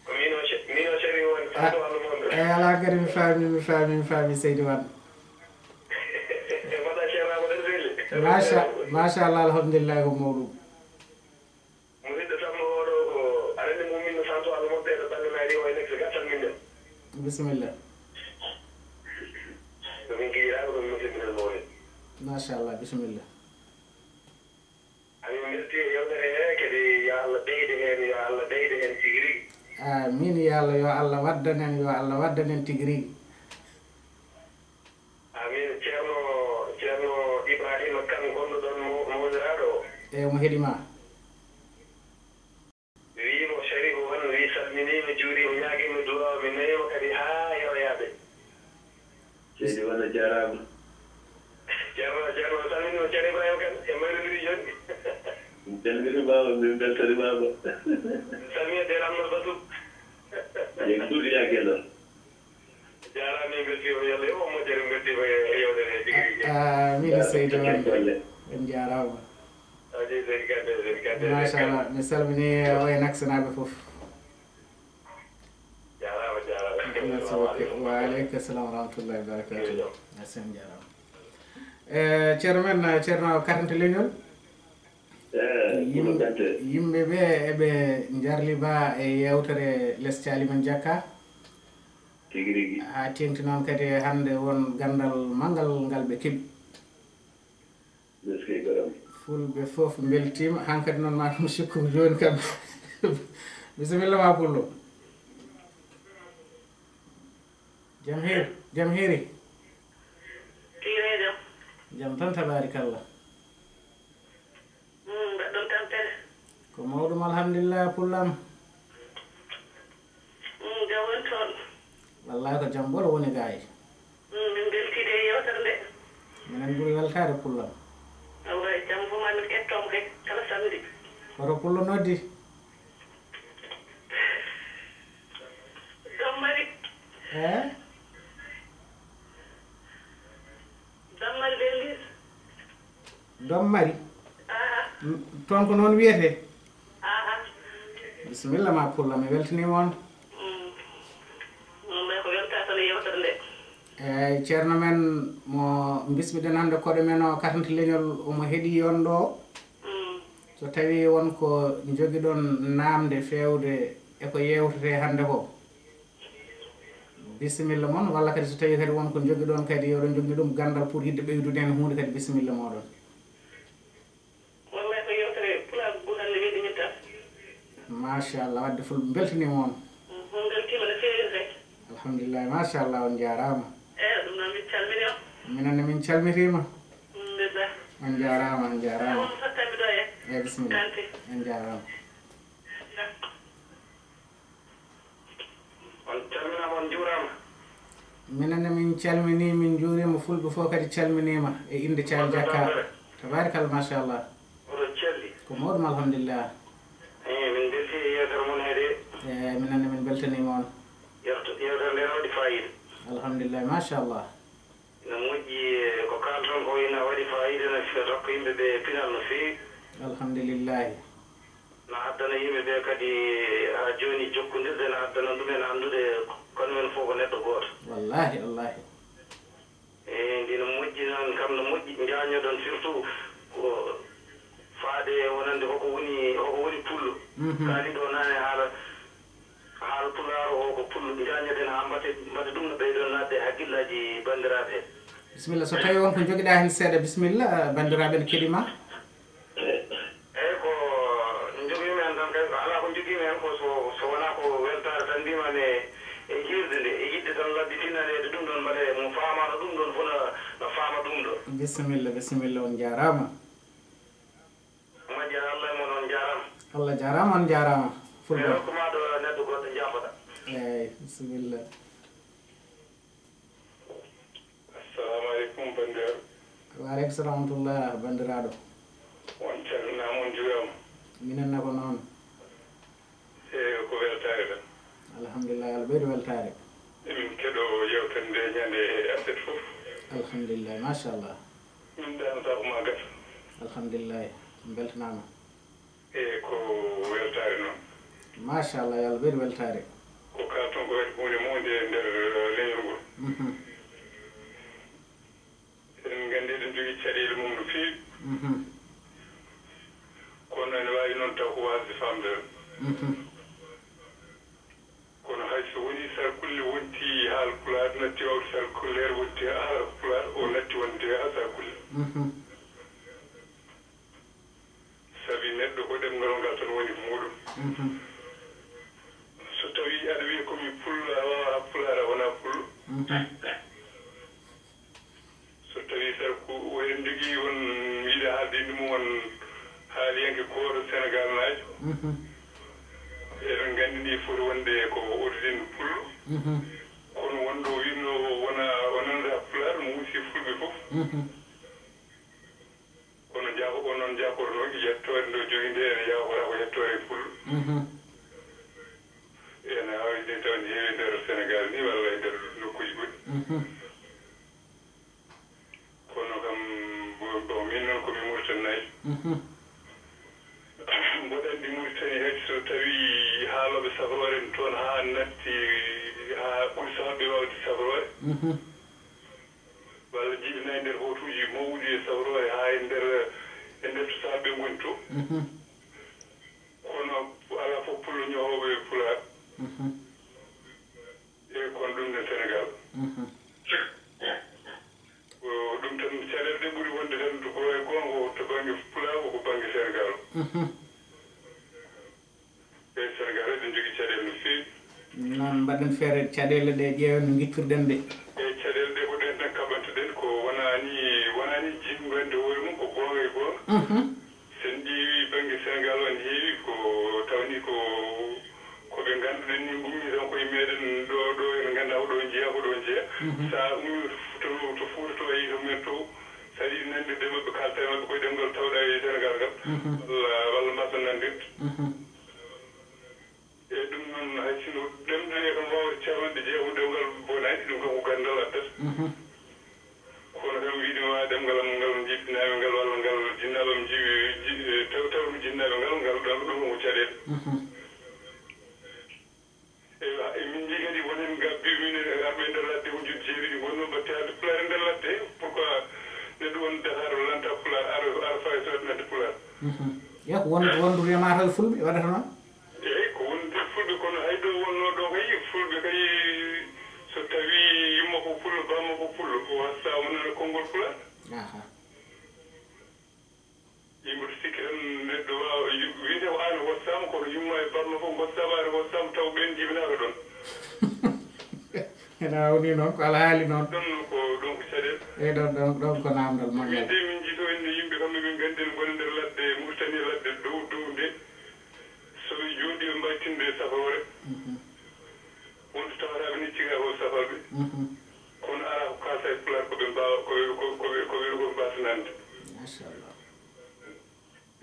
Ko min o ce-, min o ceri won, santo Allah mon. E, alaa kadi, mi faami, mi faami, mi faami, seydi Wan. Mbaɗa ceernaama ɗen seli. Macha, machallah, alhamdulillah, ko mawɗum. Musidɗo Samba oɗo ko aɗa anndi mumin no santo Allah mon ɓeeɗo bannanaaɗi o e nek so gattal min ɗen. Bisimilla. Ko min giɗiraɓe ko min musidɓe men mawɗo. Machallah, bisimilla. Amin mbelti e yewtere he kadi yo Allah ɓeyde heen, yo Allah ɓeyde heen tigi rigi. Amin, yo Allah, yo Allah waddan en, yo Allah waddan en tigi rigi. Amin. Ceerno, Ceerno Ibrahima Kan gonɗo ɗon mo-, mawniraaɗo o. Eyi, omo heɗi ma. Wiimo Sharif Wan, wi salminiima, juuriima, ñaagiima duwaaw, mi nawiima kadi haa yeroyaaɓe. Seydi Wan a jaaraama. Ceerno, Ceerno salminiima, Ceerno Ibrahima Kan e Mayru Luwi jooni. Min calminiima, min mbeltaniima. Salmina Deel Amnal Basum. Yeeg Duudu Yaa Gello. Jaaraama, min mbeltiima, yo Allah yoɓ on moƴƴere, min mbeltiima e yewtere he tigi rigi. Amiin, seydi Wan. En jaaraama. Machallah, mi salmini o e naksanaaɓe fof. Jaaraama, jaaraama. Merci beaucoup. Wa aleykum salam wa rahmatullahi wa barakatuh. Merci, en jaaraama. E, ceerno men, ceerno Karante Leñol. Eyi, Yim-, Pulo Kante. Yimɓe ɓe eɓe njarliba e yewtere Les Caali Men Jakka. Tigi rigi. Haa teeŋti noon kadi hannde won ganndal manngal ngal ɓe keɓi. Eskey, garam. Fulɓe fof mbeltiima, hankadi noon maa ɗum sikku jooni kam. Bisimilla ma, Pullo. Jam hiiri, jam hiiri. Hiiri jam. Jam tan, tabaarikalla. Mm, mbaɗɗon tampere? Ko mawɗum, alhamdulillah, Pullam. Mm, jam woni toon? Wallahi ko jam ɓolo woni gaay. Mm, min mbeltiima e yewtere nde. Minen ɓuri weltaade, Pullam. Awa, jam fof ma min ƴetto mo kay, kala samedi. Hoto Pullo noddi? Dammari. Eh? Dammari de Lis. Dammari? Aha. M-, toon ko noon wiyetee? Aha. Bisimilla ma, Pullo, mi weltaniima on. Mm. Min mbay ko weltaade tan e yewtere nde. Eey, ceerno men mo mbismiɗen hannde koɗo men o, Karante Leñol, omo heɗii on ɗo. Mm. So tawii won ko njogiɗon naamde feewde e ko yewtetee hannde ko, bisimilla mon, walla kadi so tawii kadi won ko njogiɗon kadi, oɗon njogini ɗum ganndal pour yiɗde ɓeydude heen huunde kadi, bisimilla mooɗon. Wallay ko yewtere Pulaagu ngu hannde weɗi min tan. Machallah, wadde Fulɓe mbeltaniima on. Mm, min mbeltiima no feewi kay. Alhamdulillah, machallah, on njaaraama. Eey, ɗum noon min calminii on. Minen ne min calmitiima. Alhamdulillah. On njaaraama, on njaaraama. Eey, on tottanmi ɗo e. Eey, bisimilla. Kanti. On njaaraama. On calminaama, on njuuraama. Minen ne min calminii, min njuuriima, Fulɓe fof kadi calminiima e innde Caali Jakka. Tabaarikalla, machallah. Oɗo celli. Ko mawɗum, alhamdulillah. Eey, min mbeltii e yewtere mon he de. Eey, minen ne min mbeltaniima on. Yewte-, yewtere nde ne waɗi faayiida. Alhamdulillah, machallah. Ina moƴƴi, e ko kaalton ko ina waɗi faayiida, no fe-, rokka yimɓe ɓe pinal no feewi. Alhamdulillahi. Na addana yimɓe ɓe kadi haa jooni jokkondirde, na addana ɗumen anndude kono men fof ko neɗɗo gooto. Wallahi, wallahi. Eyi, ndi no moƴƴi noon, kam no moƴƴi, njaññoɗon surtout ko faade e wonande hoko woni, hoko woni pullo. Mhm. Kaaliɗo naane haala Haala Pulaar o ko pullo, njaññoɗen haa mbate, mbate ɗum no ɓeydo naatde e hakkillaaji banndiraaɓe he. Bisimilla, so tawii won ko njogiɗaa heen seeɗa, bisimilla, banndiraaɓe ne keɗii ma. Eey, ko njogii mi heen tan kay, alaa ko njogii mi heen ko so, so wonaa ko weltaare tan mbiimi e, e hiirde nde, e yiɗde tan ladde tinnaneede ɗum ɗoon, mbele mo faamaano ɗum ɗoon fof na, na faama ɗum ɗo. Bisimilla, bisimilla, on njaaraama. Moƴƴere, Allah e mon, on njaaraama. Allah jaaraama, on njaaraama. Fulɓe. Mi rokku ma ɗo neɗɗo goɗɗo, njaafoɗa. Eey, bisimilla. Assalamu aleykum, banndiraaɓe. Wa aleykum salam wa rahmatullah, banndiraaɗo. On calminaama, on njuuraama. Minen ne ko noon. Eey, ko weltaare tan. Alhamdulillah, yo Allah ɓeydu weltaare. Emin Hannde ñande aset fof. Alhamdulillah, machallah. Min ɗan sabu ma gasa. Alhamdulillah, en beltanaama. E ko weltaare noon. Machallah, yo Allah ɓeydu weltaare. Ko kaalton ko waɗi huunde mawde e nder, eh, leñol ngol. Mhm. Eɗen nganndi eɗen njogii caɗeele mum no feewi. Mhm. Kono ene waawi noon taw ko waasde faamde tan. Mhm. Kono hay so wonii sarkulle wonti haal pulaar, natti waawde sarkulleere wonti haal pulaar, o natti wonde haa sarkulle. Mhm. Sabi neɗɗo ko ɗemngal ngal tan woni ko muuɗum. Mhm. So tawii aɗa wiya ko mi pullo, a waawaa pulaar, a wonaa pullo. Mhm. So tawii sarku, eɗen njogii on, mi yiɗaa haalde innde mum, on haaliyanke gooto Senegaalnaajo. Mhm. Eɗen nganndi ni foti wonde ko origine pullo. Mhm. Kono wonɗo winnoo wona, o nanata pulaar, muusi fulɓe fof. Mhm. Kono jaako ko noon jaakornoo, yettoore nde o jogii nde ene yaakora ko yettoore e pullo. Mhm. Ene waawi de taw ne heewi e nder Senegaal ni walla e nder nokkuuji goɗɗi. Mhm. Kono kam, bon, bon, min noon ko mi Mauritanie nayi. Mhm. Mboɗo anndi Mauritanie hay so tawii haalooɓe safroore ne toon haa natti, haa ɓuri safatɓe waawde safroore. Mhm. Walla jibina e nder hootuuji mawɗi e safroore haa e nder, e nder to sahatɓe ngoni to. Mhm. Kono alaa fof pullo ñoohooɓe e pulaar. Mhm. E kono ɗum ne Senegaal. Mhm. Ko ɗum tan caɗeele ɗe ɓuri wonde tan to goonga goonga to bannge pulaagu ko bannge Senegaal. Mhm. E Senegaal eɗen njogii caɗeele no feewi. Noon mbaɗen feere caɗeele ɗe ƴeewen no ngittirɗen ɗe. E caɗeele ɗe ko ɗen tan kaɓantoɗen ko wonaa ni, wonaa ni jinngo hannde hoore mum ko goonga e goonga. Mhm. So en ƴeewi bannge Senegaal o ne heewi ko tawni ko, ko ɓe ngannduɗen ni ngummi tan koye meɗen ɗo, ɗo en nganndaa ko ɗo njeyaa, ko ɗo njeyaa. Mhm. So a ummiima to Fuuta, to Fuuta to a yii to men to, so aɗa yiɗi nanndirde maɓɓe, kaalta e maɓɓe koye ɗemngal tawɗaa e Senegaal ngal. Mhm. Walla, walla mbaasaa nanndirde. Mhm. E ɗum noon, hay sinno ɗemɗe ɗe kam waawde capanɗe jeegom ɗemngal bonaani, ɗum kam ko ganndal addata. Mhm. Kono kam wiide ma ɗemngal am ngal jibinaaɓe ngal walla ngal jinnaaɓe am jibi, ji-, e taw, taw ɗum jinnaaɓe ngal, ngal ɗon ɗum ko caɗeele. Mhm. Eywa, e min njii kadi wonen ngabbi min arɓe e nder ladde ko juuti jeeɗiɗi ngonno mbatte haalde pulaar e nder ladde. Pourquoi neɗɗo won Dakar o lanta pulaar, ara, ara fay so waɗi nande pulaar? Mhm. Yo ko won, wondu remata e fulɓe waɗata noon? Eyi, ko wonde fulɓe, kono hay ɗo wonnoo ɗo kay, fulɓe kay, so tawii yumma ko pullo, bamma ko pullo, o wasataa o nana konngol pulaar. Aha. Yimɓe to sikki tan neɗɗo waawa, yu-, wiyete ko aan wasaama, kono yumma e bamma fof ngosaama, aɗa wasaama taw ɓeen jibinaaka ɗoon. Ene woni noon, ko alhaali noon. Ɗoon ko, ɗoon ko caɗeele. Eyi, ɗoon, ɗoon, ɗoon ko naamndal manngal. Min de min njiyii to enne yimɓe kamɓe min nganndi ene ngoni nder ladde, Mauritanie ladde dow, dow nde. So ɓe njooɗii ɓe mbaɗi tinde safaroore. Mhm. Wonto tawata ɓe ne ciga ko safaɓe. Mhm. Kono alaa ko kaalta e pulaar ko ɓe mbaawa, ko ɓe, ko, ko ɓe, ko ɓe, ko ɓe mbaasa nande. Machallah.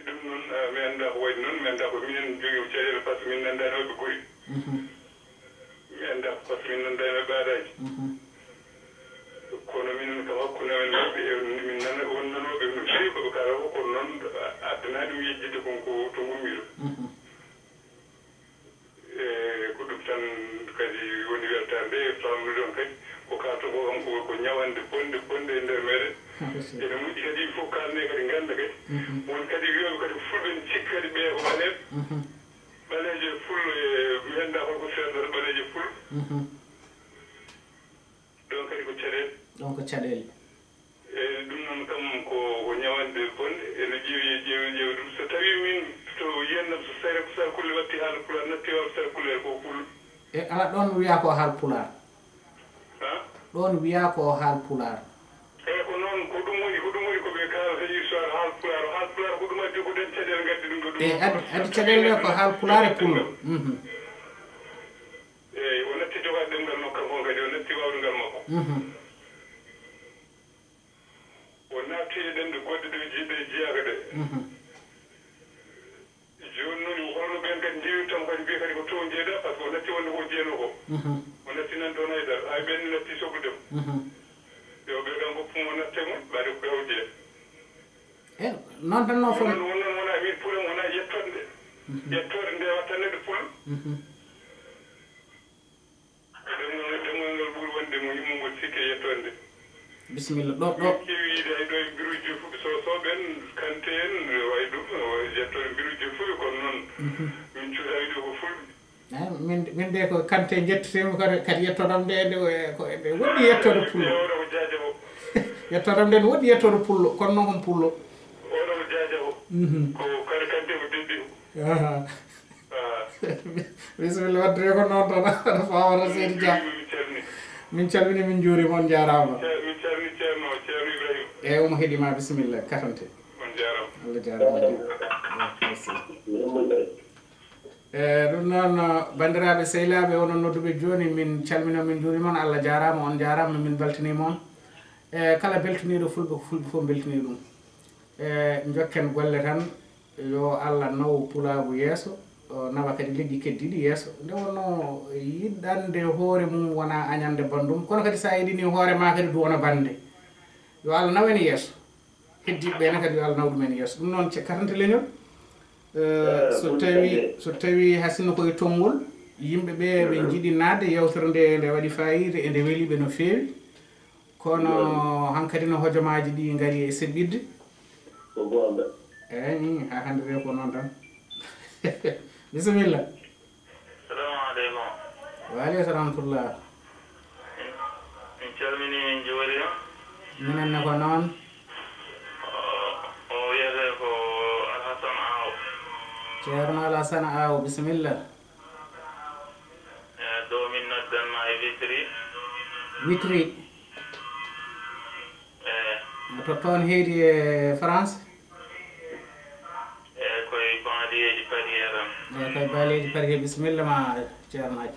Ɗum noon, eh, mi anndaa ko waɗi noon, mi anndaa ko minen njogii caɗeele, par ce que min nanndaani maɓɓe guri. Mhm. Mi anndaa ko par ce que min nanndaani maɓɓe aadaaji. Mhm. Kono minen kam hakkunde amen maɓɓe, e min nana, won nanooɓe no feewi ko ɓe kaalata ko, kono noon a-, addanaa ɗum yejjitde kon ko to ngummiɗo. Mhm. E ko ɗum tan kadi woni weltaare nde, faamnude on kadi ko kaalton ko kam ko, ko ñawannde bonde, bonde e nder meɗen. Ene moƴƴi kadi yimɓe fof kaalne kadi ngannda kadi. Mhm. Won kadi wiyooɓe kadi ko fulɓe ne cikka kadi ɓeya ko ɓaleeɓe. Mhm. Ɓaleejo e pullo e mi anndaa holko seernata ɓaleejo e pullo. Mhm. Ɗon kadi ko caɗeele. Ɗon ko caɗeele. E ɗum noon kam ko, ko ñawannde bonde, ene ƴeewi, e ƴeewi, ƴeewi ɗum. So tawii min to yiyannam so sare-, sarkulle watti haala pulaar, natti waawde sarkulle ko pullo. E ala ɗoon wiyaa ko haal pulaar. Ha? Ɗoon wiyaa ko haal pulaar. Eyi, ko noon, ko ɗum woni, ko ɗum woni ko ɓe kaalata histoire haal pulaar. Haal pulaar ko ɗum addi, ko ɗen caɗeele ngaddi ɗum ɗo, ɗum. E addi, addi caɗeele ɗe ko haal pulaar e pullo. Mhm. Eyi, o natti jogaade ɗemngal makko kanko on kadi, o natti waawde ngal makko. Mhm. O naatti e ɗemɗe goɗɗe ɗe ji-, ɗe jiyaaka ɗe. Mhm. Jooni noon, holno ɓeen kadi njiirirta mo kadi, mbiya kadi ko toon jeeɗa, par ce que o natti wonde ko jeenoo ko. Mhm. O natti nan toon haydara, hay ɓeen ne natti soklude. Mhm. Yo ɓe kam ko pumo natte mum, ɓaade ko yawtide. E, noon tan no fof. Wonnon, wonnon wona min pulum, wona yettoode nde. Mhm. Yettoode nde watta neɗɗo pullo. Mhm. Ɗemngal, ɗemngal ngal ɓuri wonde mo himmungol sikke e yettoode nde. Bisimilla. Ɗo, ɗo. Min keewi yiide hay ɗo e bureau ji fof, so, so ɓen Kante en, way ɗum, o yettoode bureau ji fof, kono noon, mhm, min cuuɗaani ɗo ko fulɓe. Eyi, min, min de ko Kante njettiimi, kadi, kadi yettoram nde, nde, ko, nde woɗɗi yettoode pullo. Oɗo ko Jaaja o. Yettoram nde ne woɗɗi yettoode pullo, kono noon ko pullo. Oɗo ko Jaaja o. Mhm. Ko kadi Kante ko debbi o. Aha. Ah. Bisimilla, waɗde ko noon tan, aɗa faamata, Seydi Dia. Min calmini. Min calmini, min njuurima, on njaaraama. Min calmini Ceerno, Ceerno Ibrahima. Eyi, omo heɗii ma, bisimilla, katante. On njaaraama. Allah jaaraama. Merci. E, ɗum noon, banndiraaɓe sehilaaɓe, onon nodduɓe jooni, min calmina, min njuurima on. Allah jaaraama, on njaaraama, min mbeltaniima on. E, kala beltaniiɗo fulɓe, ko fulɓe fof mbeltanii ɗum. E, njokken golle tan, yo Allah naw pulaagu yeeso, o nawa kadi leƴƴi keddiiɗi yeeso. Nde wonnoo yiɗande hoore mum wona añande banndum, kono kadi so a yiɗini hoore ma kadi du wona bannde. Yo Allah naw en yeeso. Heddiiɓe ɓe ne kadi yo Allah naw ɗum en yeeso. Ɗum noon, ce-, katante leñol. Eh, so tawi, so tawi hasino ko e tonngol, yimɓe ɓe ɓe njiɗi naatde, yewtere nde, nde waɗi faayiida e nde weli ɓe no feewi. Kono hankadi no hojomaaji ɗi ngari e seɓɓiɗde. Ko goonga. Eyi, haa hannde de ko noon tan. Bisimilla. Salamu aleykum. Wa aleykum salam wa rahmatullah. Min, min calmini, min njuurima. Minen ne ko noon. O, o wiyetee ko Alhasan Aw. Ceerno Alhasan Aw, bisimilla. E, ɗo min noddan ma e Witri. Witri. E. To toon heedi e France? E, koye banlieue ji Paris he tan. E, koye banlieue ji Paris he, bisimilla ma, ceernaajo.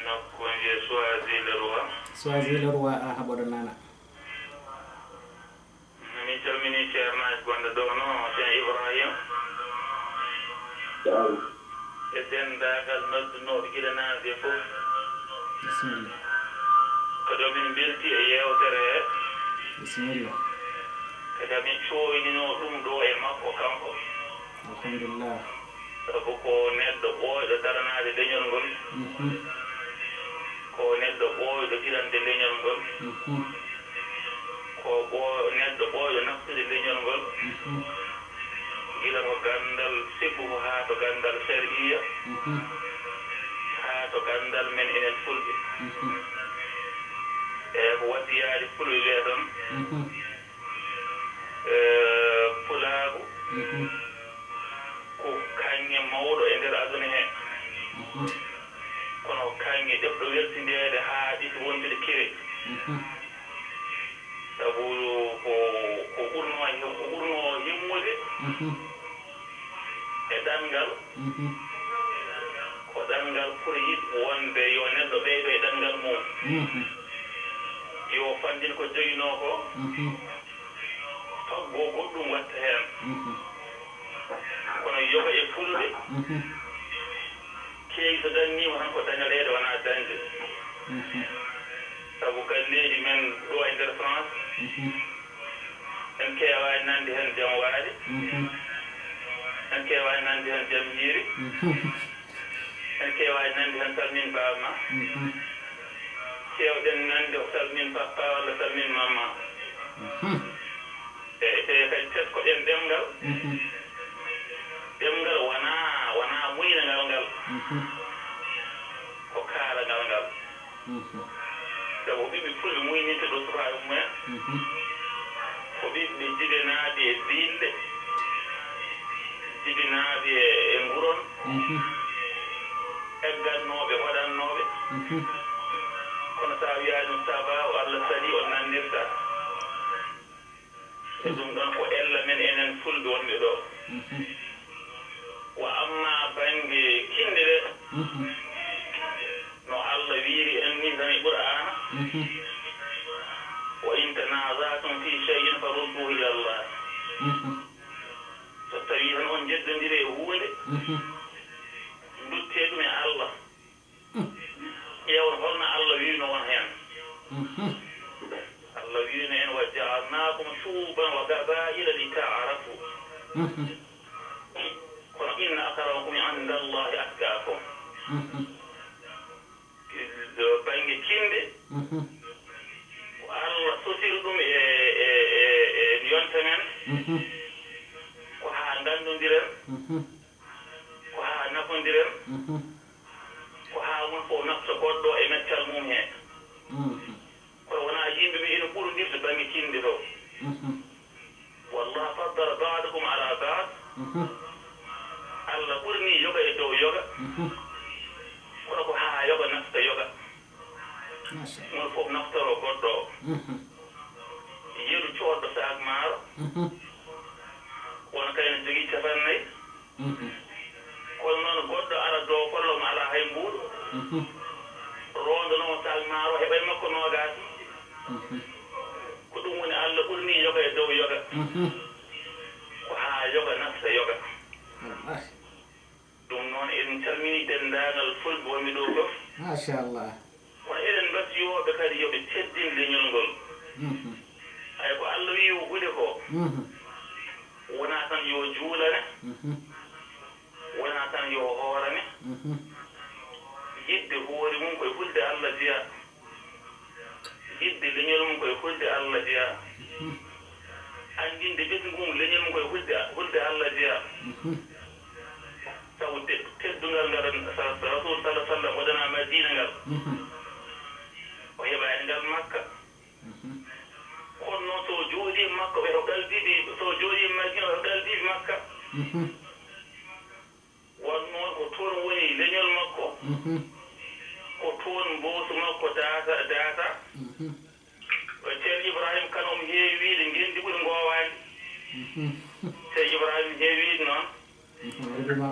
Nokku wiyee Choisy-le-Roi. Choisy-le-Roi, aha, mboɗo nana. Min calminii ceernaajo gonɗo ɗo no, Cheikh Ibrahim. Naam. E denndaangal noddunooɓe gila naange fof. Bisimilla. Kadi min mbeltii e yeewtere he. Bisimilla. Kadi min cooyninoo ɗum ɗo e makko kanko. Alhamdulillah. Sabu ko neɗɗo ɓooyɗo daranaade leñol ngol. Mhm. Ko neɗɗo ɓooyɗo ɓirande leñol ngol. Mhm. Ko ɓo-, neɗɗo ɓooyɗo naftude leñol ngol. Mhm. Gila ko ganndal fiqhu haa to ganndal shar'iyya, mhm, haa to ganndal men enen fulɓe. Mhm. E ko wasiyaade fulɓe ɓe tan. Mhm. Eh, pulaagu, mhm, ko kaŋŋe mawɗo e nder aduna he. Mhm. Kono kaŋŋe ɗeɓɗo weltindeede haa ɗi wondude kewe. Mhm. Sabu ko, ko ɓurno, ko ɓurno himmude, mhm, e ɗanngal. Mhm. Ko ɗanngal ɓuri yiɗ wonde yo neɗɗo ɓeydo e ɗanngal mum. Mhm. Yo fanndin ko joginoo ko. Mhm. Faggo goɗɗum watta heen. Mhm. Kono yoga e fulɓe. Mhm. Keewi so dañniima tan ko dañaleede wonaa dañde. Mhm. Sabu galleeji men ɗo e nder France. Mhm. En keewaani nande heen jam waali. Mhm. En keewaani nande heen jam hiiri. Mhm. En keewaani nande heen salmin baaba ma. Mhm. Keewɗen nande ko salmin papa walla salmin mama. Mhm. E, e kadi teskoɗen ɗemngal. Mhm. Ɗemngal wonaa, wonaa muynangal ngal. Mhm. Ko kaalangal ngal. Mhm. Sabu ɓiɓɓe fulɓe muyninte ɗo sukaaɓe mumen. Mhm. Ko ɓiɓɓe jibinaaɓe e diille, jibinaaɓe e nguron, mhm, eggannooɓe, hoɗannooɓe. Mhm. Kono so a wiyaani ɗum saabaa o Allah salii, on nanndirtaa. E ɗum ɗon ko ella men enen fulɓe wonɓe ɗo. Mhm. Wa amma bannge kinɗe ɗe, mhm, no Allah wiiri en ni tan e Qur'aana, mhm, "Wa in tanaza'tum fi shay'in farudduhu ila Allah." Mhm. So tawii tan on njeddondiri e huunde, mhm, nduttee ɗum e Allah. Mhm. Ƴeewon holno Allah wiirno on heen. Allah wiino en, "Wa ja'alnaakum shu'uban wa qabaa'ila li ta'aarafu." Kono, "Inna akramakum inda Allahi atqaakum." Bannge kinnde, ko Allah sosiri ɗum e, e, e, e yonta men, ko haa nganndondiren, ko haa nafondiren, ko haa won fof nafta goɗɗo e meccal mum heen. Kono wonaa yimɓe ɓe ina ɓurondirta bannge kinnde to. "Wallahu faddala ba'dakum ala ba'd." Allah ɓurni yoga e dow yoga. Kono ko haa yoga nafta yoga. Machallah. Moni fof naftoro goɗɗo o. Yeru coodɗo saak maaro. Won kay no jogii capannayyi. Kono noon, goɗɗo ara dow kollo mo alaa hay mbuuɗu, roondonoo saak maaro, heɓa e makko noogaas. Ko ɗum woni Allah ɓurni yoga e dow yoga. Ko haa yoga nafta yoga. Wallahi. Ɗum noon, eɗen calmini denndaangal fulɓe wonɓe ɗo fof. Machallah. Kono eɗen mbasiyooɓe kadi yo ɓe teddin leñol ngol. Hay ko Allah wiyi o hude ko, wonaa tan yo juulane, wonaa tan yo hoorane. Yiɗde hoore mum koye hulde Allah jeyaa. Yiɗde leñol mum koye hulde Allah jeyaa. Anndinde ɓesngu mum leñol mum koye hulde, hulde Allah jeyaa. Sabu te-, teddungal ngal sa-, sa-, Rasul sallallahu alaihi wasallam waɗanaa Madina ngal. O heɓaani ngal Makka. Kono noon, so o jooɗii Makka, o heɓa ngal bibi, so o jooɗii Madina, o heɓa ngal bibi Makka. Won noon ko toon woni leñol makko, ko toon mboosu makko daasa, daasa. O Ceerno Ibrahim Kan, omo heewi wiyde, ngenndi ɓuri ngoowaani. Ceerno Ibrahim heewi wiyde noon. Wonde ma.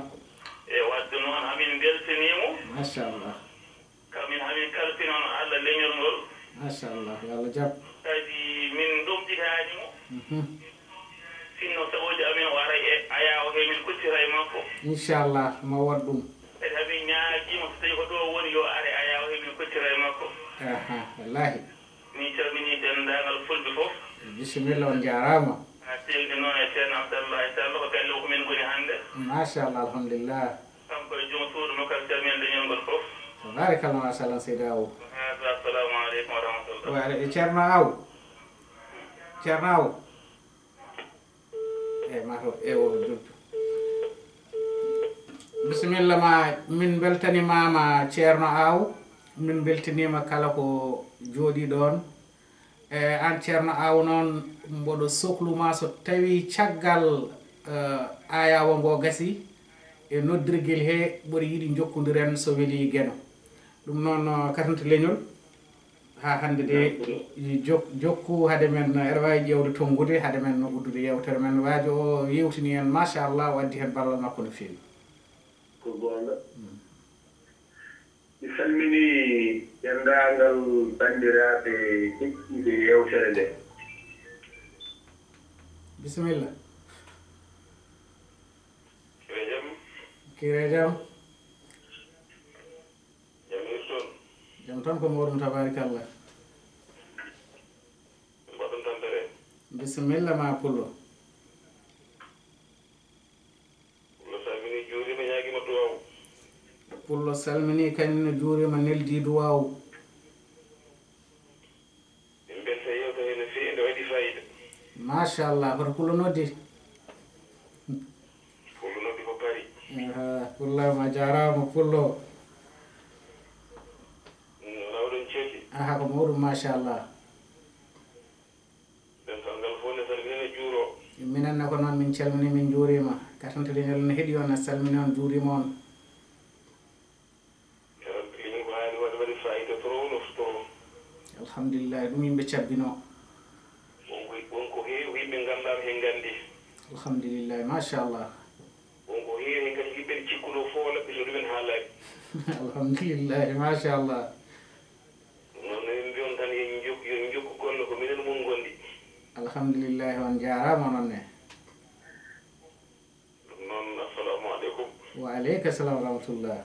E waɗde noon, hamin mbeltanii mo. Machallah. Kamin hamin kalfinono Allah leñol ngol. Machallah, yo Allah jaɓ. Kadi min ɗomɗitaani mo. Sinno sagoji amin o ara e Ayaawo he min koccira e makko. Inchallah, ma waɗ ɗum. Kadi hamin ñaagiima so tawi ko ɗo woni yo are Ayaawo he min koccira e makko. Aha, wallahi. Min calmini denndaangal fulɓe fof. Bisimilla, on njaaraama. A selli noon e Ceerno Abdallahi Sall, ko galle o ko min ngoni hannde. Machallah, alhamdulillah. Kanko e joom suudu makko, calmini leñol ngol fof. Tabarakallah, machallah, Seydi Aw. Hada, assalamu aleykum wa rahmatullah. Wa aleykum, Ceerno Aw. Ceerno Aw. E mato e o jokki. Bisimilla ma, min mbeltanimaama Ceerno Aw. Min mbeltaniima kala ko jooɗii ɗoon. E aan Ceerno Aw noon, mboɗo soklu ma so tawii caggal, eh, ayaawo ngo gasii, e noddirgel he mboɗo yiɗi njokkondiren so welii Geno. Ɗum noon, eh, katante leñol haa hannde de, jok-, jokku hade men, eɗa waawi ƴeewde tonngude hade men uddude yeewtere men. Waajo o yeewtini en, machallah, o addi heen ballal makko no feewi. Ko goonga. Mm. Mi salminii denndaangal banndiraaɓe heɗiiɓe yeewtere nde. Bisimilla. Kire jam. Kire jam. Jam hiiri toon. Jam tan ko mawɗum, tabarakallah. Mbaɗɗon tampere. Bisimilla ma pullo. Pullo salmini, juurima, ñaagima duwaaw. Pullo salmini, kañum ne juurima, neldi duwaaw. Min mbelta yewta heen no feewi, nde waɗi fayida. Machallah, hoto pullo noddi. Pullo noddi ko Paris. Aha, pullo ma jaaraama, pullo. Mm, wala oɗon celli. Aha, ko mawɗum, machallah. Dental ngal fof ne salmina, ne juuro. Minen ne ko noon, min calmini, min juurima. Katante leñol ne heɗi on, ne salmini on, juurima on. Rabbi, leñol ko haali waɗde, waɗi fayida trop, no trop. Alhamdulillah, ɗum yimɓe cabbino. Wonko, wonko heewi ko yimɓe nganndaano heen nganndi. Alhamdulillah, machallah. Wonko heewi heen kadi yimɓe cikkuno fof laɓɓi so ɗumen haalaani. Alhamdulillah, machallah. Ɗum noon, no min mbiyon tan, yo njokku, yo njokku golle, ko minen mum ngondi. Alhamdulillah, on jaaraama onon ne. Ɗum noon, assalamu aleykum. Wa aleyka salam wa rahmatullah.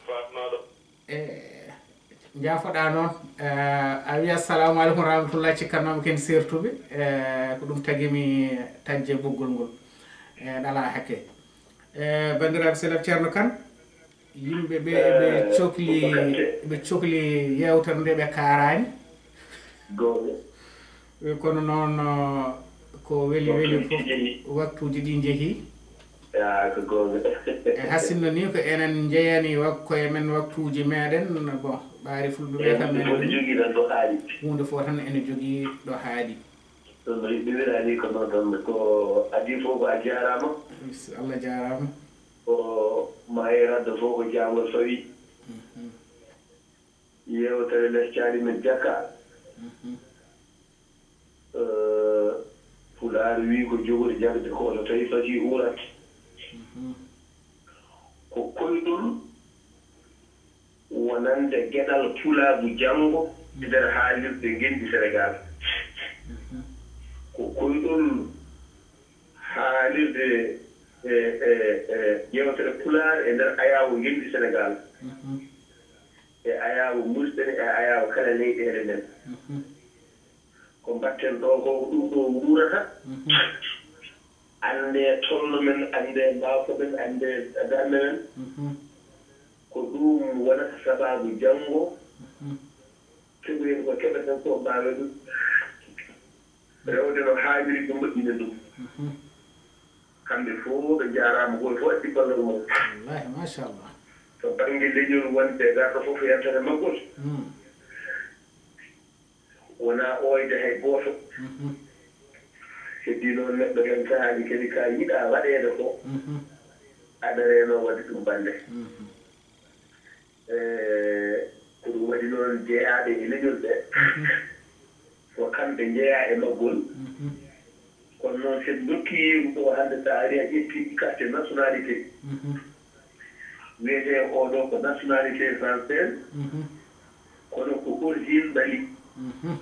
Faatnaaɗo. E, Njaafoɗaa noon. Eh, a wiya, "Assalamu aleykum wa rahmatullah," cikkannoomi ko en seertuɓe. Eh, ko ɗum tagi mi taƴde ɓoggol ngol. Eh, ɗalaa hakke. Eh, banndiraaɓe, Selef Ceerno Kan, yimɓe ɓe ɓe Eh, cokli, ɓe cokli yeewtere nde ɓe kaaraani. Goonga. Eh, kono noon, eh, ko weli weli fof, waktuuji ɗi njehi. Yaa, ko goonga. E hasinno ni ko enen njeyani wak-, koye men waktuuji meɗen, bon, ɓaari fulɓe ɓe kam men fof ne jogii tan ɗo haaɗi. Huunde fof tan ene jogii ɗo haaɗi. Ɗum no yiɗɗumira ni ko noon tan, ko adii fof ko a jaaraama. Allah jaaraama. Ko ma yeeradde fof ko jaangol fawi. Mhm. Yeewtere les caali men jakka. Mhm. Eh, Pulaar wii ko jogori jagde ko so tawi fasii uurat. Mhm. Ko koyɗol wonande geɗal pulaagu janngo e nder haalirde ngenndi Senegaal. Mhm. Ko koyɗol haalirde e, e, e yeewtere pulaar e nder ayaawo ngenndi Senegaal. Mhm. E ayaawo Muritani, e ayaawo kala leyɗeele men. Mhm. Ko mbaɗten ɗo ko, ko ɗum ɗo wuurata. Mhm. Annde tolno men, annde mbaawka men, annde darnde men. Mhm. Ko ɗum wonata sabaabu janngo. Mhm. Keɓoyen ko keɓeten ko, mbaawen ɗum rewde no haaniri, ɗum moƴƴinen ɗum. Mhm. Kamɓe fof ɓe njaaraama, gooto fof addi ballal mum. Wallahi, machallah. To bannge leñol wonde garɗo fof yaltat e maggol. Mm. Wonaa ooyde hay gooto. Mhm. Heddii noon neɗɗo heen sahaaji kadi ka yiɗaa waɗeede ko, mhm, aɗa reenoo waɗde ɗum bannde. Mhm. E ko ɗum waɗi noon jeyaaɓe e leñol ɓe, mhm, ko kamɓe njeyaa e maggol. Mhm. Kono noon, so en ndokki yeru ɗo hannde, so a ari a ƴetti carte nationalité, mhm, wiyetee oɗo ko nationalité française, mhm, kono ko origine Mali. Mhm.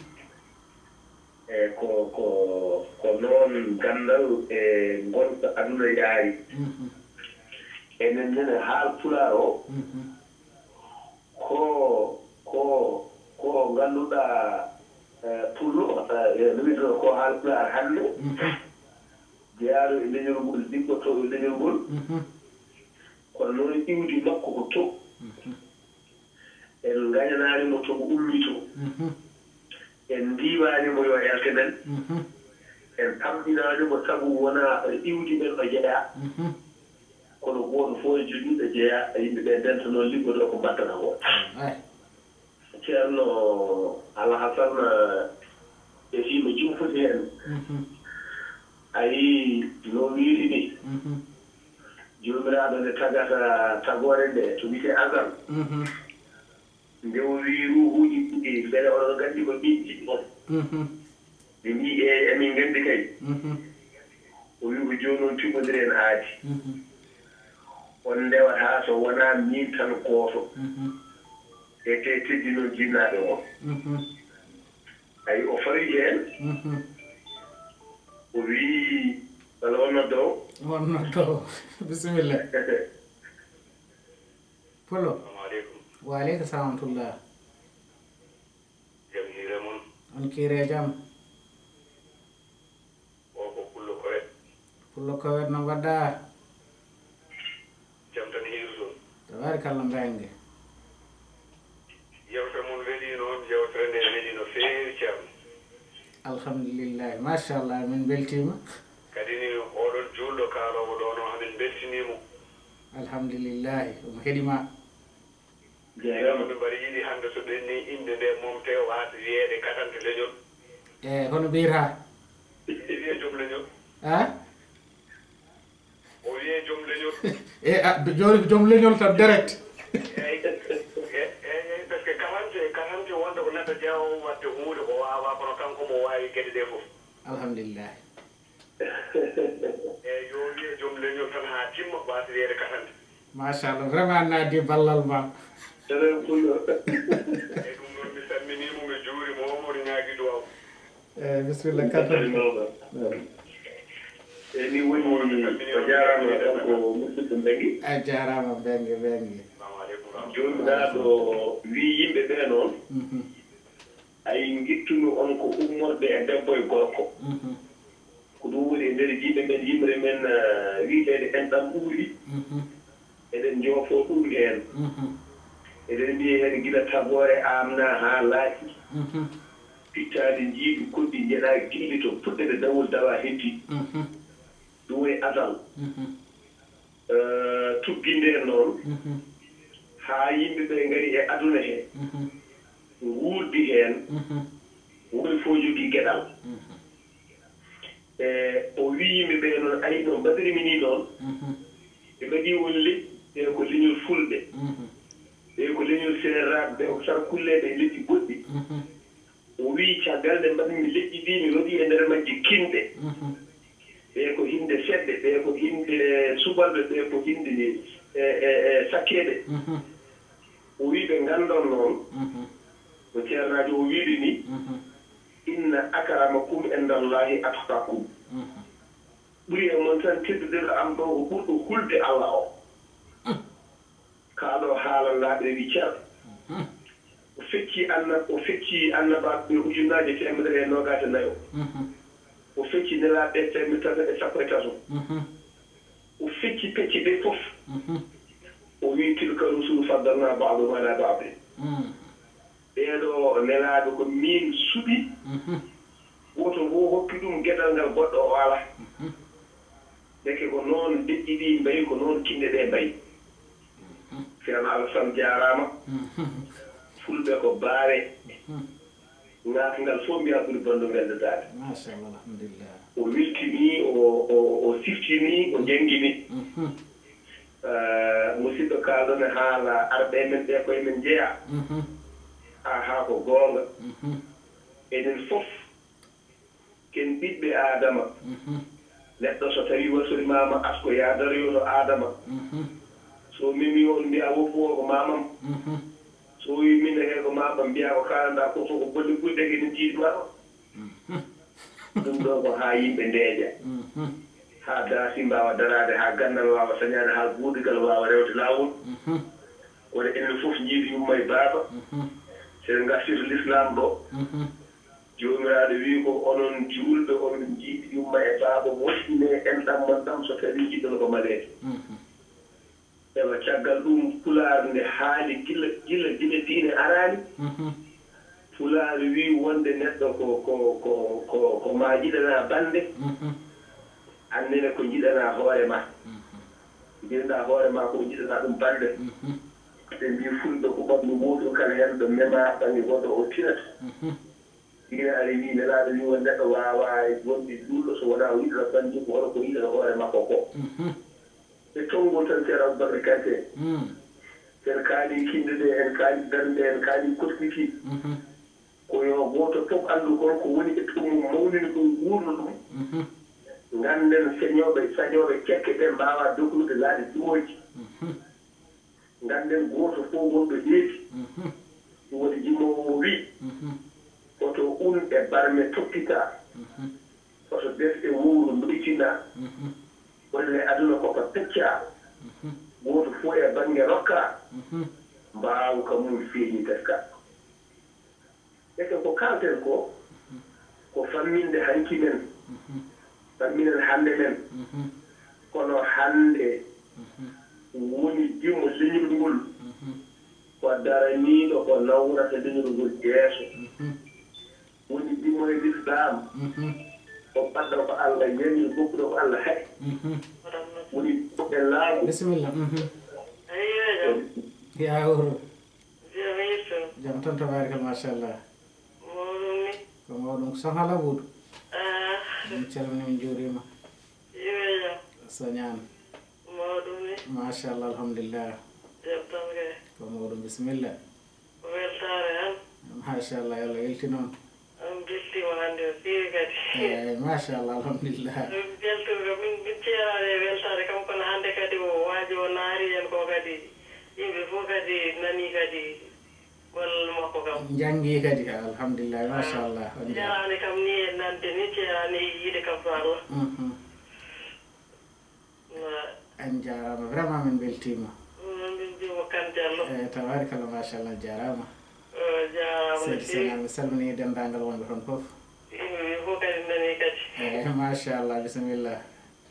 E ko, ko, ko noon ganndal e ngonka aduna yaari. Mhm. Enen nene haal pulaar o, mhm, ko, ko, ko ngannduɗaa, eh, pullo, eh, no wiyetee ko haal pulaar hannde, mhm, jeyaaɗo e leñol ngol, liggoto e leñol ngol. Mhm. Kono noon iwdi makko ko to. Mhm. En ngañanaani mo to o ummii to. Mhm. En ndiiwaani mo yo yalte men. Mhm. En pamɗinaani mo sabu wonaa e iwdi men o jeyaa. Mhm. Kono gooto fof e jogii ɗo jeyaa, yimɓe ɓe ndenta noon liggodoo ko mbaddata ko. Wallahi. Ceerno Alhasan, eh, e fii mo jumfuti heen. Mhm. A yii no wiiri ni. Mhm. Joomiraaɗo nde tagata tagoore nde, to wiyetee azal. Mhm. Nde o wii ruuhuuji ɗiɗi, mbele oɗon nganndi ko ɓe njiɗi on? Mhm. Ɓe mbii, "Eey, emin nganndi kay." Mhm. O wii, "Ko jooni on timmodiren aadi. Mhm. On ndewataa so wonaa miin tan gooto." Mhm. E te teddi noon jinnaaɓe mon. Mhm. Ayi, o fawi heen. Mhm. O wii, walla on noddoowo? On noddoowo. Bisimilla. Pullo. Assalamu aleykum. Wa aleykum salam wa rahmatullah. Jam hiire mon. On kiire jam. O ko Pullo Kowet. Pullo Kowet, no mbaɗɗaa? Jam tan hiiru toon. Tabaarikalla mbaynge. Yewtere mon welii noon, yewtere nde welii no feewi, Ceerno. Alhamdulillahi, machallah, min mbeltiima. Kadi ni, oɗon juulɗo kaaloowo ɗo noon, hamin mbeltinii mo. Alhamdulillahi, omo heɗii ma. Yimɓe mbaɗi yiɗi hannde so ɓenni innde nde momte waasde wiyeede katante leñol. E hono mbiyata? E wiye joom leñol. A? O wiye joom leñol. E a, jooni ko joom leñol tan direct. Eey, eey, eey, eey, parce que katante, katante wonde ko neɗɗo jeewo waɗde huunde ko waawaa, kono kanko mo waawi geɗe ɗe fof. Alhamdulillah. Eey, yo wiye joom leñol tan haa timma, waasde wiyeede katante. Machallah, vraiment a naati ballal ma. Eɗen kullo. Eey, ɗum noon mi salminii mo, mi juuri mo, mo ñaagi duwaaw. Eey, bisimilla, katante. Eey, ni woni, o jaaraama kanko musidɗo Mbengue. A jaaraama Mbengue, Mbengue. Joomiraaɗo wii yimɓe ɓe noon. Ay, ngittuno on ko ummorde e debbo e gorko. Ko ɗum woni e nder jiiɓe men, yimre men, eh, wiyeteende enɗam ɓuuri. Eɗen njoofoo ɗum heen. Eɗen mbiya heen gila tagoore aamnaa haa laaci. Pittaali njiiɗi koɗɗi njeɗaa gilli to puɗɗere dawol dawa heddi. Ɗum woni asal. Eh, tuggi ndeen noon, haa yimɓe ɓe ngari e aduna he, nguurdi heen, woni fof jogii geɗal. E o wii yimɓe ɓe noon, "Ayi, no mbaɗirmi nii noon?" Ɓe mbaɗi won leƴƴi, ɓe ko leñol Fulɓe, ɓe ko leñol Seereraaɓe, ɓe ko sarkulleeɓe e leƴƴi goɗɗi. O wii, "Caggal nde mbaɗmi leƴƴi ɗi, mi waɗi e nder majji kinɗe. Ɓe ko hinde seɓɓe, ɓe ko hinde subalɓe, ɓe ko hinde, e, e, e sakkeeɓe." O wii, "Ɓe nganndon noon, no ceernaajo o wiiri ni, inna akramakum indallahi atqakum. Ɓuri e mon tan teddude ɗo am ɗo ko ɓurɗo hulde Allah o." Kaɗo haala laaɓre wi Ceerno. O fecci anna-, o fecci annabaaɓe ɓe ujunnaaje teemedere e noogaas e nayo. O fecci nelaaɓe ɓe teemedere tati e sappo e tato. O fecci pecce ɗe fof. O wi, "Tilka rusulu faddalna ba'dahum ala ba'din." Ɓeeɗo nelaaɓe ko min suɓi. Gooto fof hokki ɗum geɗal ngal goɗɗo o alaa. Ndeke ko noon leƴƴi ɗi mbayi, ko noon kinɗe ɗe mbayi. Ceerno Alassane jaaraama. Fulɓe ko baawe. Ŋaasngal fof mbiya ɓuri bonɗo welndaade. Machallah, alhamdulillah. O weltini, o, o, o siftini, o janngini. Eh, musidɗo kaalɗon e haala arɓe men ɓe koye men njeyaa. Haa, haa ko goonga. Enen fof ken ɓiɓɓe Aadama. Neɗɗo so tawii wasorimaama asko yaa daroyoto Aadama. So memi on mbiya woppu o ko maamam. So wi min ne ko maamam mbiya ko kaalanɗaa ko fof ko bonde ɓuri deke enen jiiɗi maama. Ɗum ɗo ko haa yimɓe ndeeƴa. Haa daasi mbaawa daraade, haa ganndal waawa sañaade, haa guurdigal waawa rewde laawol. Kono enen fof njiidi yumma e baaba. So en ngartii to lislaam ɗo, Joomiraaɗo wii ko onon juulɓe, on njiidi yumma e baaba, moƴƴinee enɗam mon ɗam so tawii njiɗɗon ko maleede. Ewa, caggal ɗum, Pulaar nde haali gila, gila, gila diine araani. Pulaar wii wonde neɗɗo ko, ko, ko, ko, ko maa yiɗanaa bannde, annene ko njiɗanaa hoore maa. Njiɗanaa hoore maa ko njiɗanaa ɗum bannde. Ɓe mbii Fulɓe ko ɓanndu wootu kala heen ɗo memaa bannge goɗɗo o tinata. Diine ari wii, Nelaaɗo wii won neɗɗo waawaa wonde juulɗo so wonaa o yiɗata bannge mum hono ko yiɗata hoore makko ko. E tonngol tan, Ceerno Aboubacry Kanté, en kaalii kinɗe ɗe, en kaalii darnde, en kaalii koskiki. Ko yo gooto fof anndu hol ko woni e ɓesngu mum, mawnina ɗum, wuurna ɗum. Ngannden señooɓe, sañooɓe cekke ɓe mbaawaa dognude laaɗe jimooji. Ngannden gooto fof wonɗo heedi. Ɗum waɗi jimoowo o wii, hoto un e barme toppitaa, hoto des e wowru mbaytinaa, golle aduna ko ka peccaa, gooto fof e bannge rokkaa, mbaawka mum feeñi teskaa. Ete ko kaalten ko, ko famminde hanki men, famminen hannde men. Kono hannde woni dimo leñol ngol, ko daraniiɗo ko nawrata leñol ngol yeeso. Woni dimo e lislaam, ko baɗɗo ko Allah yani, goppuɗo ko Allah haɗi. Woni dimo e laamu. Bisimilla. Yawuru. Jam tan, tabaarikal, machallah. Mawɗum ni? Ko mawɗum, ko Sohna Labudu. Ah. Min calmini, min njuurima. Yo jam. Soñaan. Mawɗum ni? Machallah, alhamdulillah. Jam tan kay. Ko mawɗum, bisimilla. Ko weltaare an. Machallah, yo Allah weltin on. On beltiima hannde o feewi kadi. Eey, machallah, alhamdulillah. Min beltiima, min, min ceeraani e weltaade kam, kono hannde kadi o waaji o naari en ko kadi, yimɓe fof kadi nanii kadi gollal makko kam. Njanngi kadi, alhamdulillah, machallah. On njaaraama. Ceeraani kam ni e nande ni, ceeraani e yiide kam so Allah. Mhm. Wa- En njaaraama, vraiment min mbeltiima. Min mbeltiima Kan Diallo. Eey, tabaarikalla, machallah, jaaraama. O jaaraama no Seydi feewi. Soñaan, mi salminii denndaangal wonɓe toon fof. Yimɓe ɓe fof kadi nanii kadi. Eey, machallah, bisimilla.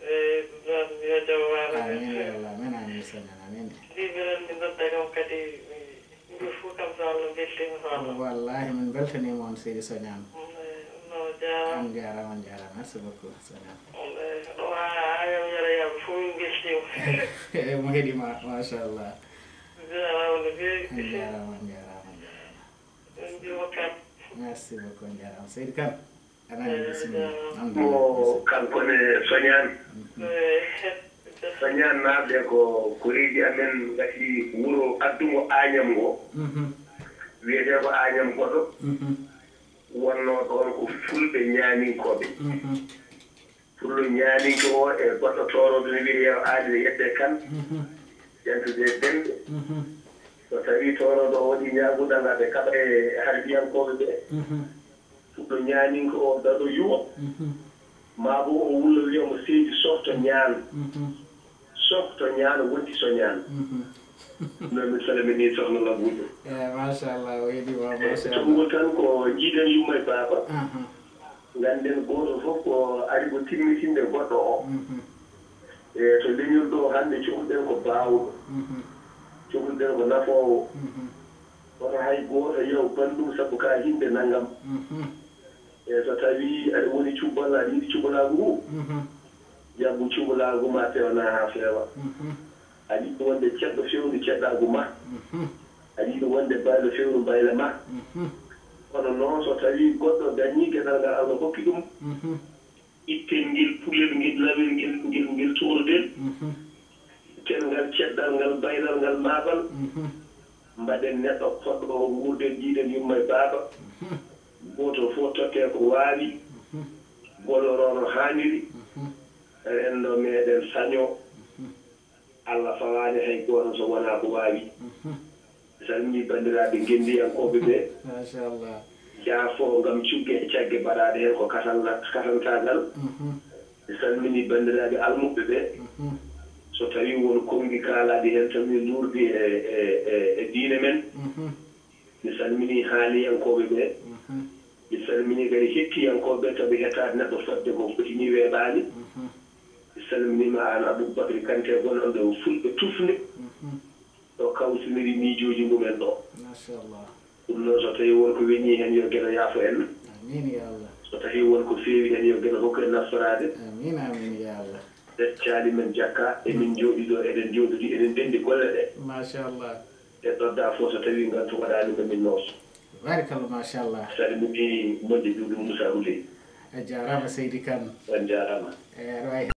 Eey, ɗum noon, yo jam waalo. Amin, ya Allah, amin, amin, Soñaan, amin. Ndi mbiɗon mi nodda kam kadi, yimɓe fof kam so Allah mbeltiima so Allah. Wallahi, min mbeltaniima on, Seydi Soñaan. Eey, ɗum noon, o jaaraama. On jaaraama, on jaaraama. Merci beaucoup, Soñaan. Eey, ɗo haa, haa yam yara yam fof min mbeltiima. Eey, mo heɗii ma, machallah. Jaaraama no feewi. On jaaraama, on jaaraama, on jaaraama. Merci beaucoup, on jaaraama. Seydi Kane, a nanii, bisimilla. Alhamdulillah, mo bisimilla. Kanko ne Soñaan. Soñaan naaɓe ko, ko leydi amen ngati wuro addugo Añam ngo. Mhm. Wiyetee ko Añam Goɗo. Mhm. Wonnoo ɗoon ko fulɓe ñaaninkooɓe. Mhm. Pullo ñaaninke o e goɗɗo tooroodo ne wiyetee Aali ne Yedde Kan, mhm, Jantude Demɓe. Mhm. So tawii tooroodo o waɗii ñaagundal haa ɓe kaɓa e harbiyankooɓe ɓe, mhm, pullo ñaaninke o daɗo yuwa, mhm, maa bo o wullo wiya mo, "Seydi, softo ñaan." Mhm. Softo ñaan, wonti soñaan. Mhm. No, mi salmini sohna Labuujo. Eh, machallah, o heɗii ma, eh, machallah. Tonngol tan ko jiiɗen yumma e baaba. Aha. Ngannden gooto fof ko ari ko timmitinde goɗɗo o. Mhm. E to leñol ɗo hannde, cohluɗen ko baawɗo. Mhm. Cohluɗen ko nafoowo. Mhm. Kono hay gooto yaw banndum sabu ka hinde nanngam. Mhm. E so tawii aɗa woni cubbal, aɗa yiɗi cubalaagu ngu, mhm, jaggu cubalaagu ma peewna haa feewa. Mhm. Aɗa yiɗi wonde ceddo, feewnu ceddaagu ma. Mhm. Aɗa yiɗi wonde baylo, feewnu mbayla ma. Mhm. Kono noon, so tawii goɗɗo dañii geɗal ngal Allah hokki ɗum, mhm, itten ngel pulel, ngel lawel, ngel, ngel, ngel tuuroɗen. Mhm. Itten ngal ceddal, ngal baylal, ngal maabal. Mhm. Mbaɗen neɗɗo poɗɗo o nguurden, jiiɗen yumma e baaba. Mhm. Gooto fof tottee ko waawi, mhm, golloroo no haaniri, mhm, renndo meɗen sañoo. Mhm. Allah fawaani hay gooto so wonaa ko waawi. Mhm. Mi salminii banndiraaɓe ngenndiyankooɓe ɓe. Machallah. Jaafo ngam cugge e cagge baɗaaɗe heen ko katalla-, katantaagal. Mhm. Mi salminii banndiraaɓe almuɓɓe ɓe. Mhm. So tawii won konngi kaalaaɗi heen tan, mi luurdi e, e, e, e diine men. Mhm. Mi salminii haaliyankooɓe ɓe. Mhm. Mi salminii kadi hettiyankooɓe ɓe, sabu hettaade neɗɗo fodde ko foti ni weeɓaani. Mhm. Mi salminiima aan Aboubacry Kanté, gonanɗo Fulɓe Tufnde. Mhm. Ɗo kawtiniri miijooji mumen ɗo. Machallah. Ɗum noon, so tawii won ko weñii heen, yo Geno yaafo en. Amiin, ya Allah. So tawii won ko feewi heen, yo Geno hokku en naftoraade. Amiin, amiin, ya Allah. Ɓe caali men jakka, emin njooɗi ɗo, eɗen njooɗodi, eɗen ndenndi golle ɗe. Machallah. Ɗe ɗoddaa fof, so tawii ngantu waɗaani, ko min nooso. Barakallah, machallah. Salmini moƴƴo Duudu Moussa Houley. A jaaraama, Seydi Kane. On jaaraama. Eyi, aɗa waawi